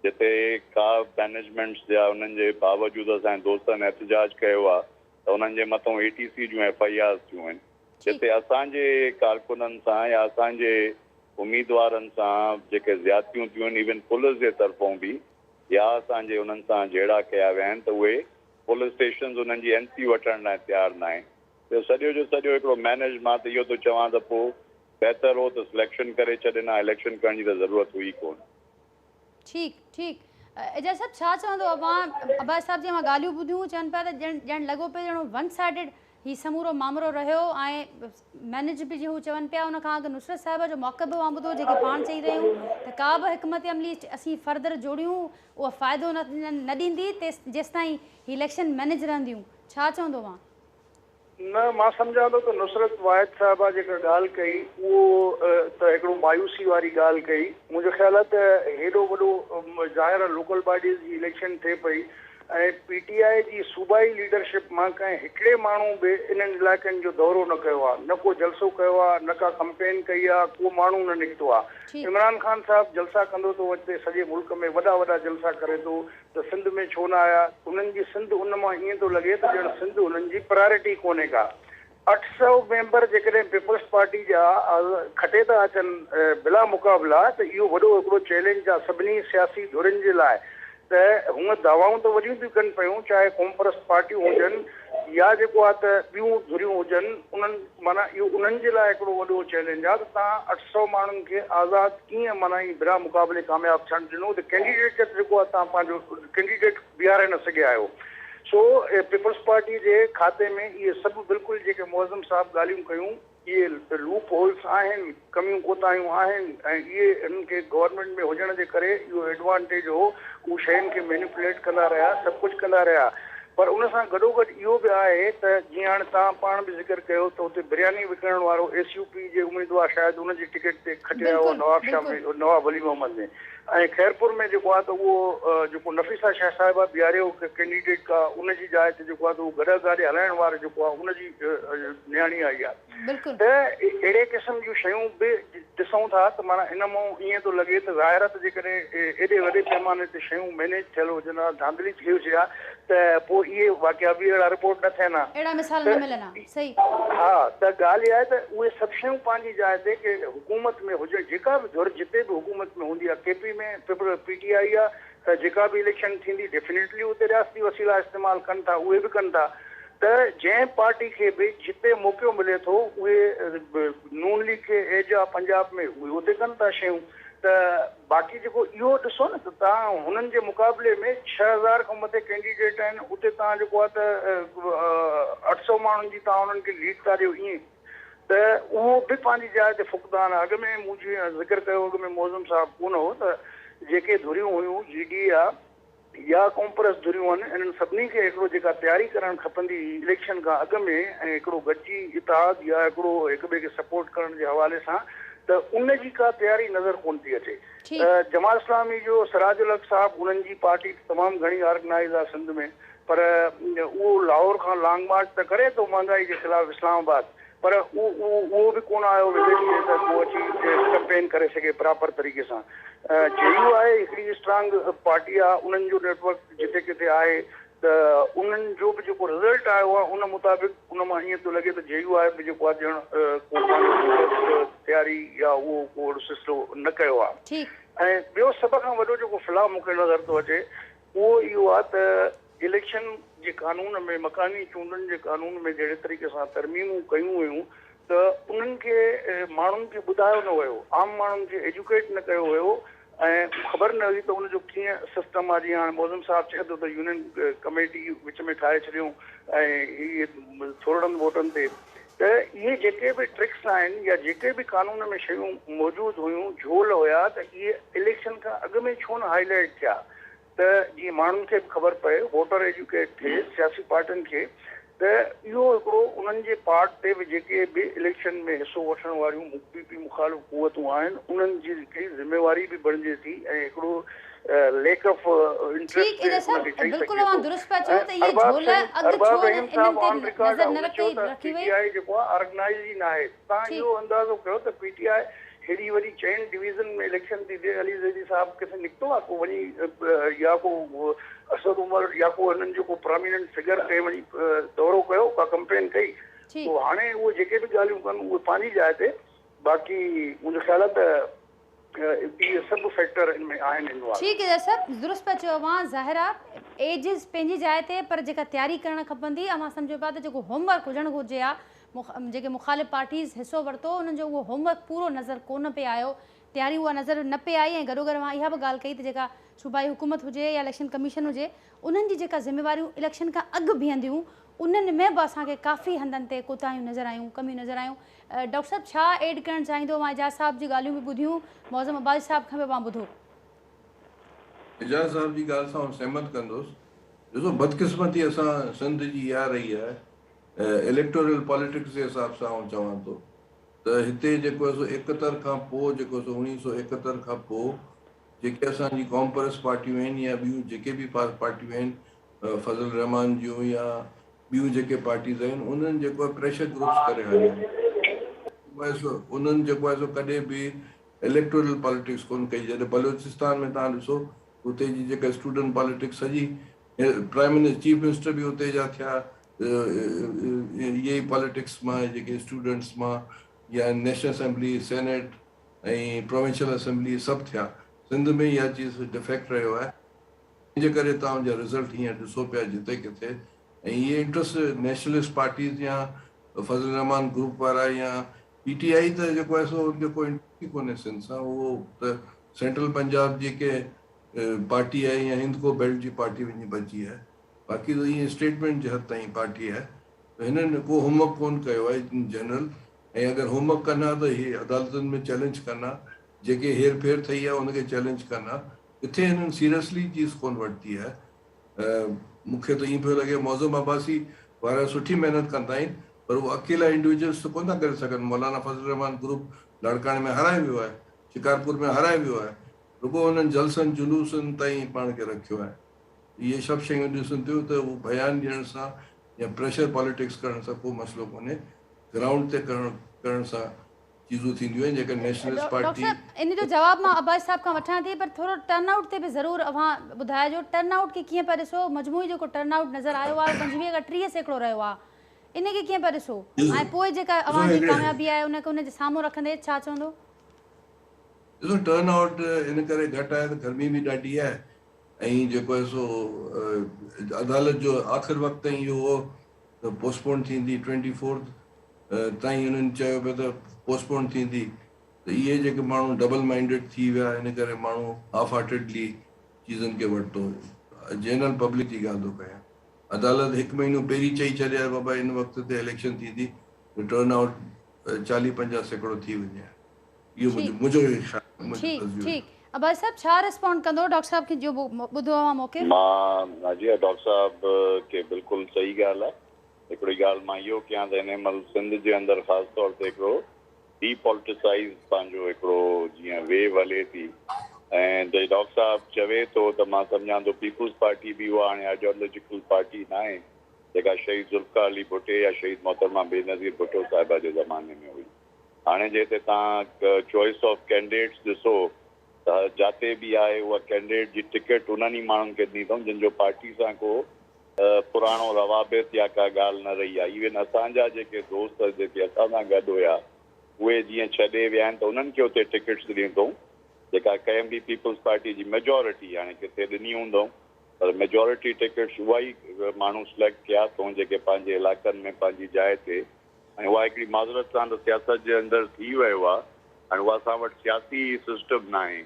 جتي ڪا مئنيجمينٽس جا انهن جي باوجود اسان جي دوستن احتجاج ڪيو آهي ته انهن جي مٿون اي ٽي سي جون ايف I آرز ٿيون آهن جتي اسان جي ڪارڪنن سان يا اسان جي اميدوارن سان جيڪي زيادتيون ٿيون آهن ايون پوليس جي طرفون به يا اسان جي انهن سان جهيڙا ڪيا ويا آهن ته اهي پوليس اسٽيشنز انهن جي اين سي وٺڻ لاء تيار ناهن ته سڄو جو سڄو هڪڙو مينيج مان ته اهو ٿو چوان ته پوء بهتر هو ته سليڪشن ڪري ڇڏين ها اليڪشن ڪرڻ جي ته ضرورت هئي ڪونه. ٺيڪ ٺيڪ اعجاز صاحب ڇا چوندو اوهان عباس صاحب جي اوهان ڳالهيون ٻڌيون چون پيا ته ڄڻ ڄڻ لڳو پيو ڄڻ ون سائيڊڊ هي سمورو مامرو رهيو ۽ مينيج به جي هو چون پيا ان کان اڳ نصرت صاحب جو موقف به اوهان ٻڌو جيڪي پاڻ چئي رهيون ته ڪا به حڪمت عملي اسين فردر جوڙيون اها فائدو نه ڏيندي جيستائين هي اليڪشن مينيج رهنديون ڇا چوندو اوهان؟ نه مان سمجهان ٿو ته نصرت واحد صاحبه جيڪا ڳالهه ڪئي اهو ته هڪڙو مايوسي واري ڳالهه ڪئي. منهنجو خيال آهي ته هيڏو وڏو ظاهر آهي لوڪل باڊيز جي اليڪشن ٿئي پئي ۽ پي ٽي آء جي صوبائي ليڊرشپ مان ڪنهن هڪڙي ماڻهو به انهن علائقن جو دورو نه ڪيو آهي نه ڪو جلسو ڪيو آهي نه ڪا ڪمپين ڪئي آهي ڪو ماڻهو نه نڪتو آهي. عمران خان صاحب جلسا ڪندو ٿو اچي سڄي ملڪ ۾ وڏا وڏا جلسا ڪري ٿو ته سنڌ ۾ ڇو نه آيا؟ انهن جي سنڌ ان مان ائين ٿو لڳي ته ڄڻ سنڌ انهن جي پرائرٽي ڪونهي ڪا. 800 ميمبر جيڪڏهن پيپلز پارٽي جا کٽي ٿا اچن بلا مقابلا ته اهو وڏو هڪڙو چئلينج آ سڀني سياسي ڌرين جي لاء ته هونء دعوائون ته وڏيون ٿيون ڪن پيون چاهي قومپرست پارٽيون هجن يا جيڪو آ ته ٻيون ڌريون هجن انهن معنيٰ اهو انهن جي لاء هڪڙو وڏو چئلينج آ ته توهان 800 ماڻهن کي آزاد ڪيئن معنيٰ ائين بنا مقابلي ڪامياب ٿيڻ ڏنو ته ڪينڊيڊيٽ جيڪو آ توهان پنهنجو ڪينڊيڊيٽ بيهاري نه سگهيا آهيو سو پيپلز پارٽي جي کاتي ۾ اهي سڀ بلڪل جيڪي معظم صاحب ڳالهيون ڪيون اهي لوپ هولس آهن ڪميون ڪوتاهيون آهن ۽ اهي انهن کي گورنمينٽ ۾ هجڻ جي ڪري اهو ايڊوانٽيج هو هو شين کي مينيپوليٽ ڪندا رهيا سڀ ڪجهه ڪندا رهيا پر ان سان گڏوگڏ اهو به آهي ته جيئن هاڻي توهان پاڻ به ذڪر ڪيو ته اتي برياني وڪڻڻ وارو ايس يو پي جي اميدوار شايد ان جي ٽڪيٽ تي کٽي آيو آهي نوابشاهه ۾ نواب ولي محمد ۾ ۽ خيرپور ۾ جيڪو آهي ته اهو جيڪو نفيسه شاهه صاحبه بيهاريو ڪينڊيڊيٽ ڪا ان جي جاء تي جيڪو آهي ته اهو گڏهه گاڏي هلائڻ وارو جيڪو آهي ان جي نياڻي آئي آهي. ته اهڙي قسم جون شيون به ڏسون ٿا ته معنيٰ ان مون ائين ٿو لڳي ته ظاهر آهي ته جيڪڏهن ايڏي وڏي پيماني تي شيون مئنيج ٿيل هجن ها، ڌانڌلي ٿي هجي ها ته پوء اهي واقعا به اهڙا رپورٽ نه ٿين ها. اهڙا مثال نه ملن ها. صحيح. ها ته ڳالهه اها آهي ته اهي سڀ شيون پنهنجي جاء تي ڪي حڪومت ۾ هجڻ جيڪا به ڌر جتي به حڪومت ۾ هوندي آهي ڪي پي ۾ پي ٽي آء آهي ته جيڪا به اليڪشن ٿيندي ڊيفينيٽلي اتي رياستي وسيلا استعمال ڪن ٿا اهي به ڪن ٿا ته جنهن پارٽي کي به جتي موقعو ملي ٿو اهي نون ليگ کي ايج آ پنجاب ۾ اهي اتي ڪن ٿا شيون ته باقي جيڪو اهو ڏسو نه ته توهان هنن جي مقابلي ۾ 6000 کان مٿي ڪينڊيڊيٽ آهن اتي توهان جيڪو آ ته 800 ماڻهن جي توهان انهن کي ليڊ ٿا ڏيو ائين ته اهو به پنهنجي جاء تي فقدان آ اڳ ۾ مون جيئن ذڪر ڪيو اڳ ۾ معظم صاحب ڪونه هو ته جيڪي ڌريون هيون جي ڊي آ يا قومپرست ڌريون آهن انهن سڀني کي هڪڙو جيڪا تياري ڪرڻ کپندي هئي اليڪشن کان اڳ ۾ ۽ هڪڙو گڏجي اتحاد يا هڪڙو هڪ ٻئي کي سپورٽ ڪرڻ جي حوالي سان ته ان جي ڪا تياري نظر ڪونه ٿي اچي. جماعت اسلامي جو سراج الحق صاحب انهن جي پارٽي ته تمام گهڻي آرگنائيز آهي سنڌ ۾ پر اهو لاهور کان لانگ مارچ ته ڪري ٿو مهانگائي جي خلاف اسلام آباد پر اهو اهو به ڪونه آيو وزٽ تي ته ڪو اچي ڪمپين ڪري سگهي پراپر طريقي سان. جي يو آء هڪڙي اسٽرانگ پارٽي آ انهن جو نيٽ ورڪ جتي ڪٿي آهي ته انهن جو به جيڪو رزلٽ آيو آ ان مطابق ان مان ائين ٿو لڳي ته جي يو آء به جيڪو آ ڄڻ ڪو پنهنجو تياري يا اهو ڪو اهڙو سلسلو نه ڪيو آ. ۽ ٻيو سڀ کان وڏو جيڪو فلاء مون کي نظر ٿو اچي اهو اهو آ ته اليڪشن جي قانون ۾ مڪاني چونڊن جي قانون ۾ جهڙي طريقي سان ترميمون ڪيون ويون ته انهن کي ماڻهن کي ٻڌايو نه ويو، عام ماڻهن کي ايجوڪيٽ نه ڪيو ويو ۽ خبر نه هئي ته ان جو ڪيئن سسٽم آهي جيئن هاڻي معظم صاحب چئي ٿو ته يونين ڪميٽي وچ ۾ ٺاهي ڇڏيون ۽ هي ٿورڙن ووٽن تي ته اهي جيڪي به ٽرڪس آهن يا جيڪي به قانون ۾ شيون موجود هيون جهول هيا ته اهي اليڪشن کان اڳ ۾ ڇو نه هائي لائيٽ ٿيا ته جيئن ماڻهن کي به خبر پئي، ووٽر ايجوڪيٽ ٿئي، سياسي پارٽين کي ته اهو هڪڙو انهن جي پارٽ تي به جيڪي به اليڪشن ۾ حصو وٺڻ واريون پي پي مخالف قوتون آهن انهن جي هڪڙي ذميواري به بڻجي ٿي ۽ هڪڙو ليڪ آف انٽريسٽ به ان کي چئي سگهجي ٿو ۽ ارباب سائين ارباب رحيم صاحب آن رڪارڊ آهي ان چيو ته پي ٽي آء جيڪو آهي آرگنائيز ئي ناهي تان اهو اندازو ڪيو ته پي ٽي آء هيڏي وڏي چئن ڊويزن ۾ اليڪشن ٿي ٿئي علي زيدي صاحب ڪٿي نڪتو آ ڪو وڃي يا ڪو اسد عمر يا ڪو هنن جو ڪو پراميننٽ فگر ڪنهن وڃي دورو ڪيو ڪا ڪمپين ڪئي پوء هاڻي اهي جيڪي به ڳالهيون ڪن اهي پنهنجي جاء تي باقي منهنجو خيال آهي ته اهي سڀ فيڪٽر ان ۾ آهن انوالو. ٺيڪ اعجاز صاحب درست پيا چئو اوهان ظاهر آ ايجز پنهنجي جاء تي پر جيڪا تياري ڪرڻ کپندي اوهان سمجهو پيا ته جيڪو هوم ورڪ هجڻ گهرجي ها جيڪي مخالف پارٽيز حصو ورتو انهن جو اهو هوم ورڪ پورو نظر ڪونه پئي آيو تياري اها نظر نه پئي آئي ۽ گڏوگڏ اوهان اها به ڳالهه ڪئي ته جيڪا صوبائي حڪومت هجي يا اليڪشن ڪميشن هجي انهن جي جيڪا ذميواريون اليڪشن کان اڳ بيهنديون انهن ۾ به اسان کي ڪافي هنڌن تي ڪوتاهيون نظر آيون ڪميون نظر آيون ڊاڪٽر صاحب ڇا ايڊ ڪرڻ چاهيندو اوهان اعجاز صاحب جون ڳالهيون به ٻڌيون معظم عباسي صاحب کان به اوهان ٻڌو. اعجاز صاحب جي ڳالهه سان آئون سهمت ڪندس. ڏسو بدقسمتي اسان سنڌ جي اها رهي آهي اليڪٽورل پاليٽڪس جي حساب سان آئون چوان ٿو ته هتي جيڪو آهي سو ايڪهتر کان پوء جيڪو سو اوڻيهه سو ايڪهتر کان پوء جيڪي اسان جي قومپرست پارٽيون آهن يا ٻيون جيڪي به پارٽيون آهن فضل الرحمان جون يا ٻيون جيڪي پارٽيز آهن انهن جيڪو آهي پريشر گروپس ڪري هليا آهن انهن جيڪو آهي سو ڪڏهن به اليڪٽورل پاليٽڪس ڪونه ڪئي جڏهن بلوچستان ۾ توهان ڏسو اتي جي جيڪا اسٽوڊنٽ پاليٽڪس سڄي پرائم منسٽر چيف منسٽر به اتي جا ٿيا اهي ئي پاليٽڪس مان جيڪي اسٽوڊنٽس مان يا national assembly senate ۽ provincial assembly سڀ ٿيا سنڌ ۾ اها چيز ڊفيڪٽ رهيو آهي ان جي ڪري توهان جا رزلٽ هينئر ڏسو پيا جتي ڪٿي ۽ اهي انٽرسٽ نيشنلسٽ پارٽيز يا فضل الرحمان گروپ وارا يا پي ٽي آئي ته جيڪو آهي سو ان جو ڪو انٽرسٽ ئي ڪونهي سنڌ سان اهو ته سينٽرل پنجاب جي ڪنهن پارٽي آهي يا هندڪو بيلٽ جي پارٽي وڃي بچي آهي باقي ته ائين اسٽيٽمينٽ جي حد تائين پارٽي آهي ته هنن ڪو هوم ورڪ ڪونه ڪيو آهي ان جنرل ۽ اگر هوم ورڪ ڪن ها ته هي عدالتن ۾ چئلينج ڪن ها جيڪي هير ڦير ٿئي آهي ان کي چئلينج ڪن ها ڪٿي هنن سيريسلي چيز ڪونه ورتي آهي. مون کي ته ائين پيو لڳي معظم عباسي وارا سٺي محنت ڪندا آهن پر هو اڪيلا انڊيويجوئلز ته ڪونه ٿا ڪري سگهن. مولانا فضل الرحمان گروپ لاڙڪاڻي ۾ هارائي ويو آهي، شڪارپور ۾ هارائي ويو آهي. رڳو انهن جلسن جلوسن تائين پاڻ کي رکيو آهي. اهي سڀ شيون ڏسن ٿيون ته هو بيان ڏيڻ سان يا پريشر پاليٽڪس ڪرڻ سان ڪو مسئلو ڪونهي. گرائونڊ تي ڪرڻ سان چيزون ٿينديون آهن جيڪا نيشنلسٽ ڊاڪٽر پارٽي. صاحب ان جو جواب مان عباسي صاحب کان وٺان ٿي پر ٿورو ٽرن آئوٽ تي به ضرور اوهان ٻڌائجو ٽرن آئوٽ کي ڪيئن پيا ڏسو مجموعي جيڪو ٽرن آئوٽ نظر آيو آهي 25 کان 30% رهيو آهي ان کي ڪيئن پيا ڏسو ڏسو ۽ پوء جيڪا ڏسو اوهان جي هڪڙي ڪاميابي آهي ان کي ان جي سامهون رکندي ڇا چوندو؟ ڏسو ٽرن آئوٽ ان ڪري گهٽ آهي ته گرمي به ڏاڍي آهي ۽ جيڪو آهي سو عدالت جو آخر وقت تائين اهو هو ته پوسٽپون ٿيندي ٽوئنٽي فورٿ تائين انهن چيو پئي ته پوسٽپون ٿيندي ته اهي جيڪي ماڻهو ڊبل مائنڊيڊ ٿي ويا ان ڪري ماڻهو هاف هارٽيڊلي چيزن کي ورتو جنرل پبلڪ جي ڳالهه ٿو ڪيان عدالت هڪ مهينو پهرين چئي ڇڏي ها بابا ان وقت تي اليڪشن ٿيندي ته ٽرن آئوٽ 40 50% ٿي وڃي ها اهو منهنجو خيال منهنجو ٺيڪ تجزيو ٺيڪ عباسي صاحب ڇا ريسپونڊ ڪندو ڊاڪٽر صاحب کي جو ٻڌو اوهان موقف. مان ناجيه ڊاڪٽر صاحب کي بلڪل صحيح ڳالهه آهي هڪڙي ڳالهه مان اهو ڪيان ته هن مهل سنڌ جي اندر خاص طور تي هڪڙو ڊي پولٽيسائيز پنهنجو هڪڙو جيئن ويو هلي ٿي ۽ جڏهن ڊاڪٽر صاحب چوي ٿو ته مان سمجهان ٿو پيپلز پارٽي به اها هاڻي آئيڊيالوجيڪل پارٽي ناهي جيڪا شهيد ذوالفقار علي ڀٽي يا شهيد محترمه بينظير ڀٽو صاحبه جي زماني ۾ هئي. هاڻي جي هتي توهان چوائس آف ڪينڊيڊيٽس ڏسو ته جاتي به آهي اها ڪينڊيڊيٽ جي ٽڪيٽ انهن ئي ماڻهن کي ڏني اٿئون جن جو پارٽي سان ڪو پراڻو روابط يا ڪا ڳالهه نه رهي آهي. ايون اسان جا جيڪي دوست جيڪي اسان سان گڏ هيا اهي جيئن ڇڏي ويا آهن ته انهن کي اتي ٽڪيٽس ڏنيون اٿئون جيڪا ڪنهن به پيپلز پارٽي جي ميجارٽي هاڻي ڪٿي ڏني هوندئون پر ميجارٽي ٽڪيٽس اها ئي ماڻهو سليڪٽ ڪيا اٿئون جيڪي پنهنجي علائقن ۾ پنهنجي جاء تي ۽ اها هڪڙي معذرت سان ته سياست جي اندر ٿي ويو آهي هاڻي اها اسان وٽ سياسي سسٽم ناهي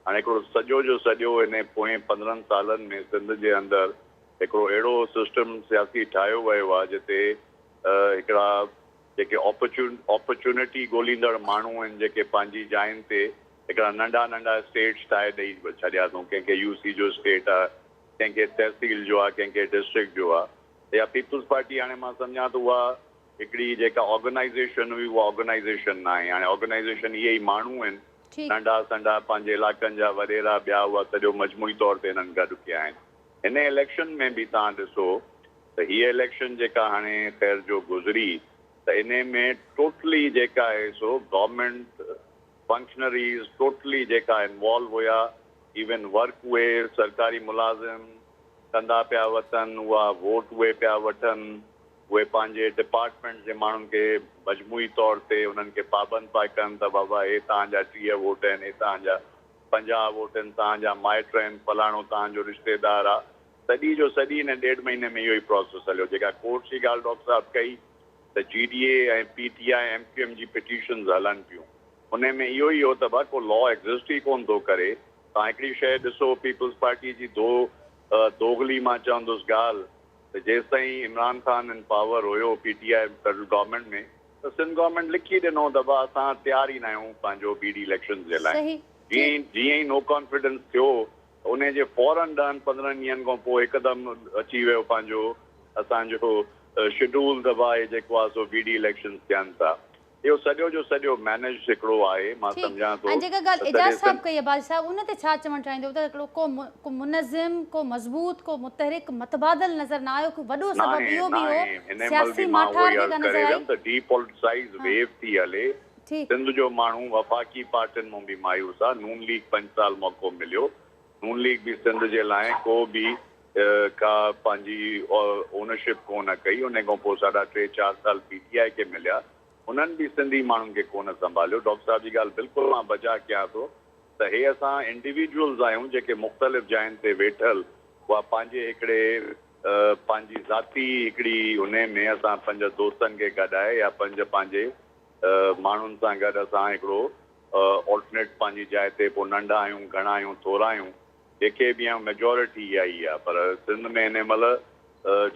هاڻي هڪڙو سڄو جو سڄو انهي پوئين 15 سالن ۾ سنڌ جي اندر هڪڙو اهڙو سسٽم سياسي ٺاهيو ويو آهي جتي هڪڙا جيڪي اپرچونٽي ڳوليندڙ ماڻهو آهن جيڪي پنهنجي جاين تي هڪڙا ننڍا ننڍا اسٽيٽس ٺاهي ڏئي ڇڏيا اٿئون ڪنهن کي يو سي جو اسٽيٽ آهي ڪنهن کي تحصيل جو آهي ڪنهن کي ڊسٽرڪٽ جو آهي يا پيپلز پارٽي هاڻي مان سمجهان ٿو اها هڪڙي جيڪا آرگنائيزيشن هئي اها آرگنائيزيشن ناهي هاڻي آرگنائيزيشن اهي ئي ماڻهو آهن ننڍا سنڍا پنهنجي علائقن جا وڏيرا ٻيا اها سڄو مجموعي طور تي هنن گڏ ڪيا آهن هن اليڪشن ۾ به توهان ڏسو ته هيء اليڪشن جيڪا هاڻي خير جو گذري ته انهي ۾ ٽوٽلي جيڪا آهي سو گورنمينٽ فنڪشنريز ٽوٽلي جيڪا انوالو هيا ايون ورڪ اهي سرڪاري ملازم ڪندا پيا وتن اها ووٽ اهي پيا وٺن. اهي پنهنجي ڊپارٽمينٽ جي ماڻهن کي مجموعي طور تي انهن کي پابند پيا ڪن ته بابا هي توهان جا 30 ووٽ آهن، هي توهان جا 50 ووٽ آهن، توهان جا مائٽ آهن، فلاڻو توهان جو رشتيدار آ. سڄي جو سڄي هن ڏيڍ مهيني ۾ اهو ئي پراسيس هليو. جيڪا ڪورٽ جي ڳالهه ڊاڪٽر صاحب ڪئي ته G D A ۽ P T I M Q M جي پٽيشنز هلن پيون، انهي ۾ اهو ئي هو ته ڀا ڪو لا ايگزسٽ ئي ڪونه ٿو ڪري. توهان هڪڙي شيء ڏسو پيپلز پارٽي جي دو دوغلي مان چوندس ڳالهه ته جيستائين عمران خان ان پاور هيو P T I federal government ۾ ته سنڌ گورنمينٽ لکي ڏنو ته ڀا اسان تيار ئي ناهيون پنهنجو بي ڊي اليڪشنز جي لاء. جيئن ئي نو ڪانفيڊنس ٿيو ته انهي جي فورن 10 15 ڏينهن کان پوء هڪدم اچي ويو پنهنجو اسان جو شيڊول ته ڀا هي جيڪو آهي سو بي ڊي اليڪشنز ٿين ٿا. اهو سڄو جو سڄو مينيج هڪڙو آهي مان ٺيڪ سمجهان ٿو ۽ جيڪا ڳالهه ته اعجاز سڄي صاحب سنڌ. ڪئي عباسي صاحب ان تي ڇا چوڻ چاهيندو ته هڪڙو ڪو ڪو منظم ڪو مضبوط ڪو متحرڪ متبادل نظر نه آيو ڪو وڏو سبب ناهي اهو به هو ناهي هن مهل سياسي به مان اهو ماٺار ئي عرض جيڪا ڪري نظر آئي ويم ته ڊي پوليٽسائيز ها ويو ٿي هلي ٺيڪ. سنڌ جو ماڻهو وفاقي پارٽين مون به مايوس آ نون ليگ 5 سال موقعو مليو نون ليگ به سنڌ جي لاء ڪو به ڪا پنهنجي اونرشپ ڪونه ڪئي ان کان پوء ساڍا ٽي چار سال پي ٽي آء کي مليا انهن به سنڌي ماڻهن کي ڪونه سنڀاليو. ڊاڪٽر صاحب جي ڳالهه بلڪل مان بجا ڪيان ٿو ته هي اسان انڊيويجوئلز آهيون جيڪي مختلف جاين تي ويٺل اها پنهنجي هڪڙي پنهنجي ذاتي هڪڙي انهي ۾ اسان پنج دوستن کي گڏائي يا پنج پنهنجي ماڻهن سان گڏ اسان هڪڙو آلٽرنيٽ پنهنجي جاء تي پوء ننڍا آهيون گهڻا آهيون ٿورا آهيون جيڪي به آهيون ميجورٽي اها ئي آهي پر سنڌ ۾ هن مهل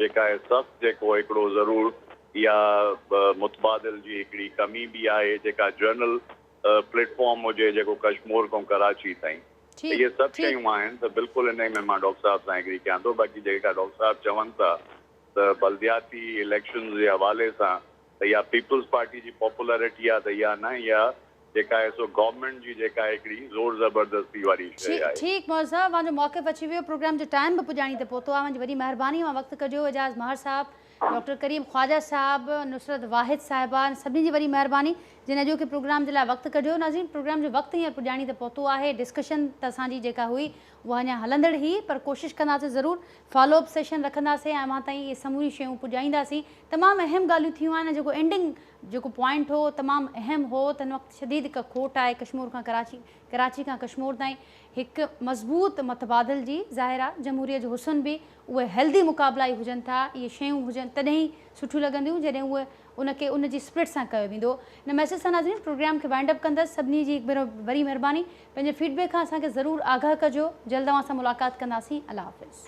جيڪا آهي سخت جيڪو هڪڙو ضرور اها متبادل جي هڪڙي ڪمي به آهي جيڪا جنرل پليٽ فارم هجي جيڪو ڪشمور کان ڪراچي تائين ته اهي سڀ شيون آهن ته بلڪل انهي ۾ مان ڊاڪٽر صاحب سان ايگري ڪيان ٿو باقي جيڪا ڊاڪٽر صاحب چون ٿا ته بلدياتي اليڪشنز جي حوالي سان ته اها پيپلز پارٽي جي پاپولرٽي آهي ته اها نه اها جيڪا آهي سو گورنمينٽ جي جيڪا هڪڙي زور زبردستي واري شيء آهي. ٺيڪ معز صاحب اوهان جو موقف اچي ويو پروگرام جو ٽائيم به پڄاڻي تي پهتو آهي اوهان جي وڏي مهرباني اوهان وقت ڪڍيو اعجاز مهر صاحب ڊاڪٽر ڪريم خواجه صاحب نصرت واحد صاحبه سڀني جي وڏي مهرباني جن اڄوڪي پروگرام جي لاء وقت ڪڍيو ناظرين پروگرام جو وقت هينئر پڄاڻي تي پهتو آهي ڊسڪشن ته اسان جي جيڪا هئي اها اڃا هلندڙ هئي پر ڪوشش ڪنداسين ضرور فالو اپ سيشن رکنداسين ۽ اوهان تائين اهي سموريون شيون پڄائينداسين تمام اهم ڳالهيون ٿيون آهن جيڪو اينڊنگ جيڪو پوائنٽ هو تمام اهم هو ته هن وقت شديد هڪ کوٽ آهي ڪشمور کان ڪراچي، ڪراچي کان ڪشمور تائين هڪ مضبوط متبادل جي، ظاهر آهي جمهوريت جو حسن به اهي هيلدي مقابلا ئي هجن ٿا، اهي شيون هجن تڏهن ئي سٺيون لڳنديون جڏهن اهي ان کي ان جي اسپرٽ سان ڪيو ويندو. ان ميسيج سان ناظرين پروگرام کي وائنڊ اپ ڪندس سڀني جي هڪ ڀيرو وري مهرباني پنهنجي فيڊ بيڪ کان اسان کي ضرور آگاهه ڪجو جلد اوهان سان ملاقات ڪنداسين الله حافظ.